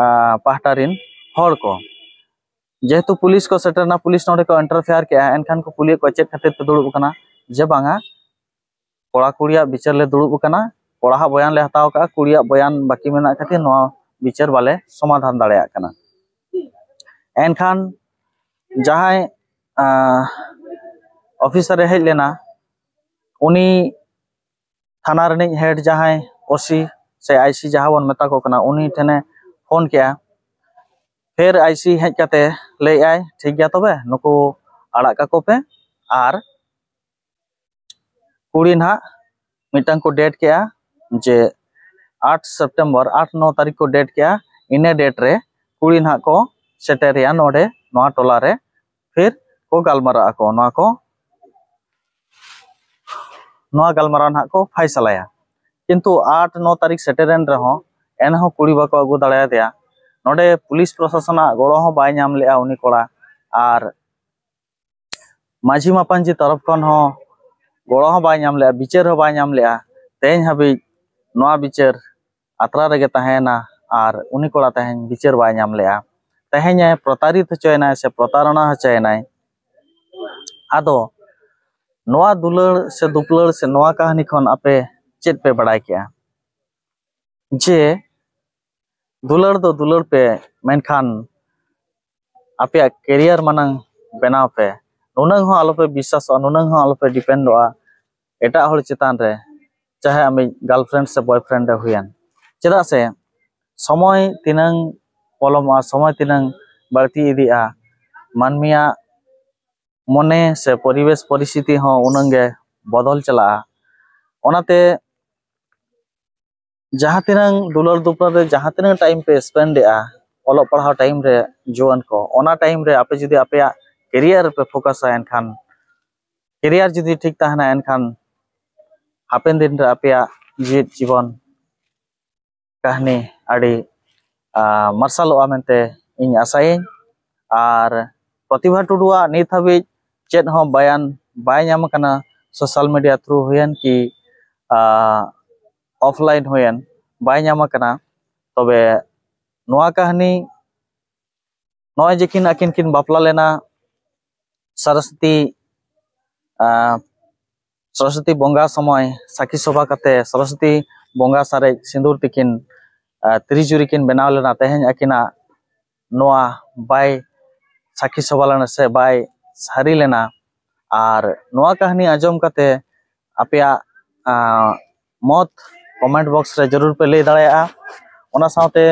ᱟ, ᱯᱟᱦᱴᱟ ᱨᱮᱱ ᱦᱚᱲ ᱠᱚ᱾ ᱡᱮᱦᱮᱛᱩ ᱯᱩᱞᱤᱥ ᱠᱚ ᱥᱮᱴᱮᱨᱮᱱᱟ, ᱯᱩᱞᱤᱥ ᱱᱚᱸᱰᱮ ᱠᱚ interfere ᱠᱮᱜᱼᱟ, ᱮᱱᱠᱷᱟᱱ ᱠᱚ ᱠᱩᱞᱤᱭᱮᱫ ᱠᱚᱣᱟ, "ᱪᱮᱫ ᱠᱷᱟᱹᱛᱤᱨ ᱯᱮ ᱫᱩᱲᱩᱵ ᱟᱠᱟᱱᱟ?" ᱡᱮ, "ᱵᱟᱝᱟ, ᱠᱚᱲᱟ ᱠᱩᱲᱤᱭᱟᱜ ᱵᱤᱪᱟᱹᱨ ᱞᱮ ᱫᱩᱲᱩᱵ ᱟᱠᱟᱱᱟ, ᱠᱚᱲᱟ ᱦᱟᱜ ᱵᱚᱭᱟᱱ ᱞᱮ ᱦᱟᱛᱟᱣ ᱠᱟᱜᱼᱟ, ᱠᱩᱲᱤᱭᱟᱜ ᱵᱚᱭᱟᱱ ᱵᱟᱹᱠᱤ ᱢᱮᱱᱟᱜ ᱠᱷᱟᱹᱛᱤᱨ ᱱᱚᱣᱟ ᱵᱤᱪᱟᱹᱨ ᱵᱟᱞᱮ ᱥᱚᱢᱟᱫᱷᱟᱱ ᱫᱟᱲᱮᱭᱟᱜ ᱠᱟᱱᱟ᱾" ᱮᱱᱠᱷᱟᱱ ᱡᱟᱦᱟᱸᱭ, ᱟᱸ, officer ᱮ ᱦᱮᱡ ᱞᱮᱱᱟ, ᱩᱱᱤ ᱛᱷᱟᱱᱟ ᱨᱤᱱᱤᱡ head ᱡᱟᱦᱟᱸᱭ, OC ᱥᱮ IC ᱡᱟᱦᱟᱸ ᱵᱚᱱ ᱢᱮᱛᱟ ᱠᱚ ᱠᱟᱱᱟ, ᱩᱱᱤ ᱴᱷᱮᱱᱮ ᱯᱷᱳᱱ ᱠᱮᱜᱼᱟ᱾ ᱯᱷᱮᱨ IC ᱦᱮᱡ ᱠᱟᱛᱮ ᱞᱟᱹᱭᱮᱜᱼᱟᱭ, "ᱴᱷᱤᱠ ᱜᱮᱭᱟ, ᱛᱚᱵᱮ ᱱᱩᱠᱩ ᱟᱲᱟᱜ ᱠᱟᱠᱚ ᱯᱮ, ᱟᱨ ᱠᱩᱲᱤ ᱱᱟᱦᱟᱜ ᱢᱤᱫᱴᱟᱝ ᱠᱚ date ᱠᱮᱜᱼᱟ, ᱡᱮ ᱟᱴ ᱥᱮᱯᱴᱮᱢᱵᱚᱨ, ᱟᱴ ᱱᱚ ᱛᱟᱹᱨᱤᱠᱷ ᱠᱚ date ᱠᱮᱜᱼᱟ, ᱤᱱᱟᱹ date ᱨᱮ ᱠᱩᱲᱤ ᱱᱟᱦᱟᱜ ᱠᱚ ᱥᱮᱴᱮᱨᱮᱭᱟ ᱱᱚᱰᱮ, ᱱᱚᱣᱟ ᱴᱚᱞᱟ ᱨᱮ, ᱯᱷᱤᱨ ᱠᱚ ᱜᱟᱞᱢᱟᱨᱟᱜ ᱟᱠᱚ ᱱᱚᱣᱟ ᱠᱚ ᱱᱚᱣᱟ ᱜᱟᱞᱢᱟᱨᱟᱣ ᱱᱟᱦᱟᱜ ᱠᱚ ᱯᱷᱟᱭᱥᱟᱞᱟᱭᱟ᱾ ᱠᱤᱱᱛᱩ ᱟᱴ ᱱᱚ ᱛᱟᱹᱨᱤᱠᱷ ᱥᱮᱴᱮᱨᱮᱱ ᱨᱮᱦᱚᱸ ᱮᱱᱦᱚᱸ ᱠᱩᱲᱤ ᱵᱟᱠᱚ ᱟᱹᱜᱩ ᱫᱟᱲᱮᱭᱟᱫᱮᱭᱟ᱾ ᱱᱚᱰᱮ ᱯᱩᱞᱤᱥ ᱯᱨᱚᱥᱟᱥᱚᱱᱟᱜ ᱜᱚᱲᱚ ᱦᱚᱸ ᱵᱟᱭ ᱧᱟᱢ ᱞᱮᱜᱼᱟ ᱩᱱᱤ ᱠᱚᱲᱟ, ᱟᱨ ᱢᱟᱹᱡᱷᱤ ᱢᱟᱯᱟᱧᱡᱤ ᱛᱚᱨᱚᱯ ᱠᱷᱚᱱ ᱦᱚᱸ ᱜᱚᱲᱚ ᱦᱚᱸ ᱵᱟᱭ ᱧᱟᱢ ᱞᱮᱜᱼᱟ, ᱵᱤᱪᱟᱹᱨ ᱦᱚᱸ ᱵᱟᱭ ᱧᱟᱢ ᱞᱮᱜᱼᱟ᱾ ᱛᱮᱦᱮᱧ ᱦᱟᱹᱵᱤᱡ ᱱᱚᱣᱟ ᱵᱤᱪᱟᱹᱨ ᱟᱛᱨᱟ ᱨᱮᱜᱮ ᱛᱟᱦᱮᱸᱭᱮᱱᱟ, ᱟᱨ ᱩᱱᱤ ᱠᱚᱲᱟ ᱛᱮᱦᱮᱧ ᱵᱤᱪᱟᱹᱨ ᱵᱟᱭ ᱧᱟᱢ ᱞᱮᱜᱼᱟ᱾ ᱛᱮᱦᱮᱧ ᱮ ᱯᱨᱚᱛᱟᱨᱤᱛ ᱦᱚᱪᱚᱭᱮᱱᱟᱭ ᱥᱮ ᱯᱨᱚᱛᱟᱨᱚᱱᱟ ᱦᱚᱪᱚᱭᱮᱱᱟᱭ᱾ ᱟᱫᱚ ᱱᱚᱣᱟ ᱫᱩᱞᱟᱹᱲ ᱥᱮ ᱫᱩᱯᱞᱟᱹᱲ ᱥᱮ ᱱᱚᱣᱟ ᱠᱟᱹᱦᱱᱤ ᱠᱷᱚᱱ ᱟᱯᱮ ᱪᱮᱫ ᱯᱮ ᱵᱟᱲᱟᱭ ᱠᱮᱜᱼᱟ? ᱡᱮ ᱫᱩᱞᱟᱹᱲ ᱫᱚ ᱫᱩᱞᱟᱹᱲ ᱯᱮ, ᱢᱮᱱᱠᱷᱟᱱ ᱟᱯᱮᱭᱟᱜ ᱠᱮᱨᱤᱭᱟᱨ ᱢᱟᱲᱟᱝ ᱵᱮᱱᱟᱣ ᱯᱮ᱾ ᱱᱩᱱᱟᱹᱝ ᱦᱚᱸ ᱟᱞᱚᱯᱮ ᱵᱤᱥᱥᱟᱥᱚᱜᱼᱟ, ᱱᱩᱱᱟᱹᱝ ᱦᱚᱸ ᱟᱞᱚᱯᱮ ᱰᱤᱯᱮᱱᱰᱚᱜᱼᱟ ᱮᱴᱟᱜ ᱦᱚᱲ ᱪᱮᱛᱟᱱ ᱨᱮ, ᱪᱟᱦᱮ ᱟᱢᱤᱡ ᱜᱟᱨᱞᱯᱷᱨᱮᱱᱰ ᱥᱮ ᱵᱚᱭᱯᱷᱨᱮᱱᱰ ᱮ ᱦᱩᱭᱮᱱ᱾ ᱪᱮᱫᱟᱜ ᱥᱮ ᱥᱚᱢᱚᱭ ᱛᱤᱱᱟᱹᱝ ᱯᱚᱞᱚᱢᱚᱜᱼᱟ, ᱥᱚᱢᱚᱭ ᱛᱤᱱᱟᱹᱝ ᱵᱟᱹᱲᱛᱤ ᱤᱫᱤᱜᱼᱟ, ᱢᱟᱹᱱᱢᱤᱭᱟᱜ ᱢᱚᱱᱮ ᱥᱮ ᱯᱚᱨᱤᱵᱮᱥ ᱯᱚᱨᱤᱥᱛᱷᱤᱛᱤ ᱦᱚᱸ ᱩᱱᱟᱹᱝ ᱜᱮ ᱵᱚᱫᱚᱞ ᱪᱟᱞᱟᱜᱼᱟ᱾ ᱚᱱᱟᱛᱮ ᱡᱟᱦᱟᱸ ᱛᱤᱱᱟᱹᱝ ᱫᱩᱞᱟᱹᱲ ᱫᱩᱯᱞᱟᱹᱲ ᱨᱮ ᱡᱟᱦᱟᱸ ᱛᱤᱱᱟᱹᱝ ᱴᱟᱭᱤᱢ ᱯᱮ ᱥᱯᱮᱱᱰ ᱮᱜᱼᱟ ᱚᱞᱚᱜ ᱯᱟᱲᱦᱟᱣ ᱴᱟᱭᱤᱢ ᱨᱮ, ᱡᱩᱣᱟᱹᱱ ᱠᱚ, ᱚᱱᱟ ᱴᱟᱭᱤᱢ ᱨᱮ ᱟᱯᱮ ᱡᱩᱫᱤ ᱟᱯᱮᱭᱟᱜ ᱠᱮᱨᱤᱭᱟᱨ ᱨᱮᱯᱮ ᱯᱷᱳᱠᱟᱥᱟ, ᱮᱱᱠᱷᱟᱱ ᱠᱮᱨᱤᱭᱟᱨ ᱡᱩᱫᱤ ᱴᱷᱤᱠ ᱛᱟᱦᱮᱱᱟ, ᱮᱱᱠᱷᱟᱱ ᱦᱟᱯᱮᱱ ᱫᱤᱱ ᱨᱮ ᱟᱯᱮᱭᱟᱜ ᱡᱤᱣᱤᱫ ᱡᱤᱵᱚᱱ ᱠᱟᱹᱦᱱᱤ ᱟᱹᱰᱤ, ᱟᱸ, ᱢᱟᱨᱥᱟᱞᱚᱜᱼᱟ ᱢᱮᱱᱛᱮ ᱤᱧ ᱟᱥᱟᱭᱟᱹᱧ᱾ ᱟᱨ ᱯᱨᱚᱛᱤᱵᱷᱟ ᱴᱩᱰᱩᱣᱟᱜ ᱱᱤᱛ ᱦᱟᱹᱵᱤᱡ ᱪᱮᱫ ᱦᱚᱸ ᱵᱟᱭᱟᱱ ᱵᱟᱭ ᱧᱟᱢ ᱟᱠᱟᱱᱟ, ᱥᱳᱥᱟᱞ ᱢᱤᱰᱤᱭᱟ ᱛᱷᱨᱩ ᱦᱩᱭᱮᱱ ᱠᱤ, ᱟᱸ, ᱚᱯᱷᱞᱟᱭᱤᱱ ᱦᱩᱭᱮᱱ, ᱵᱟᱭ ᱧᱟᱢ ᱟᱠᱟᱱᱟ᱾ ᱛᱚᱵᱮ ᱱᱚᱣᱟ ᱠᱟᱹᱦᱱᱤ ᱱᱚᱜᱼᱚᱭ ᱡᱮ ᱠᱤᱱ ᱟᱹᱠᱤᱱ ᱠᱤᱱ ᱵᱟᱯᱞᱟ ᱞᱮᱱᱟ, ᱥᱚᱨᱚᱥᱚᱛᱤ, ᱟᱸ, ᱥᱚᱨᱚᱥᱚᱛᱤ ᱵᱚᱸᱜᱟ ᱥᱚᱢᱚᱭ ᱥᱟᱹᱠᱷᱤ ᱥᱚᱵᱷᱟ ᱠᱟᱛᱮ ᱥᱚᱨᱚᱥᱚᱛᱤ ᱵᱚᱸᱜᱟ ᱥᱟᱨᱮᱡ ᱥᱤᱸᱫᱩᱨ ᱛᱮᱠᱤᱱ, ᱟᱸ, ᱛᱤᱨᱤ ᱡᱩᱨᱤ ᱠᱤᱱ ᱵᱮᱱᱟᱣ ᱞᱮᱱᱟ᱾ ᱛᱮᱦᱮᱧ ᱟᱹᱠᱤᱱᱟᱜ ᱱᱚᱣᱟ ᱵᱟᱭ ᱥᱟᱹᱠᱷᱤ ᱥᱚᱵᱷᱟ ᱞᱮᱱᱟ ᱥᱮ ᱵᱟᱭ ᱥᱟᱹᱨᱤ ᱞᱮᱱᱟ᱾ ᱟᱨ ᱱᱚᱣᱟ ᱠᱟᱹᱦᱱᱤ ᱟᱸᱡᱚᱢ ᱠᱟᱛᱮ ᱟᱯᱮᱭᱟᱜ, ᱟᱸ, ᱢᱚᱛ ᱠᱚᱢᱮᱱᱴ ᱵᱚᱠᱥ ᱨᱮ ᱡᱟᱹᱨᱩᱲ ᱯᱮ ᱞᱟᱹᱭ ᱫᱟᱲᱮᱭᱟᱜᱼᱟ᱾ ᱚᱱᱟ ᱥᱟᱶᱛᱮ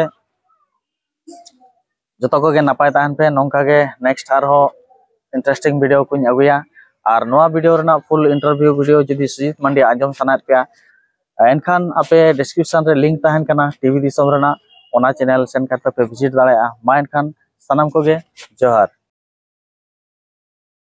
ᱡᱚᱛᱚ ᱠᱚᱜᱮ ᱱᱟᱯᱟᱭ ᱛᱟᱦᱮᱱ ᱯᱮ᱾ ᱱᱚᱝᱠᱟ ᱜᱮ ᱱᱮᱠᱥᱴ ᱟᱨᱦᱚᱸ ᱤᱱᱴᱟᱨᱮᱥᱴᱤᱝ ᱵᱷᱤᱰᱤᱭᱳ ᱠᱚᱧ ᱟᱹᱜᱩᱭᱟ᱾ ᱟᱨ ᱱᱚᱣᱟ ᱵᱷᱤᱰᱤᱭᱳ ᱨᱮᱱᱟᱜ ᱯᱷᱩᱞ ᱤᱱᱴᱟᱨᱵᱷᱤᱭᱩ ᱵᱷᱤᱰᱤᱭᱳ ᱡᱩᱫᱤ ᱥᱩᱡᱤᱛ ᱢᱟᱱᱰᱤ ᱟᱸᱡᱚᱢ ᱥᱟᱱᱟᱭᱮᱫ ᱯᱮᱭᱟ, ᱮᱱᱠᱷᱟᱱ ᱟᱯᱮ ᱰᱤᱥᱠᱨᱤᱯᱥᱚᱱ ᱨᱮ ᱞᱤᱝᱠ ᱛᱟᱦᱮᱱ ᱠᱟᱱᱟ ᱴᱤᱵᱷᱤ ᱫᱤᱥᱚᱢ ᱨᱮᱱᱟᱜ, ᱚᱱᱟ ᱪᱮᱱᱮᱞ ᱥᱮᱱ ᱠᱟᱛᱮ ᱯᱮ ᱵᱷᱤᱡᱤᱴ ᱫᱟᱲᱮᱭᱟᱜᱼᱟ᱾ ᱢᱟ ᱮᱱᱠᱷᱟᱱ ᱥᱟᱱᱟᱢ ᱠᱚᱜᱮ ᱡᱚᱦᱟᱨ᱾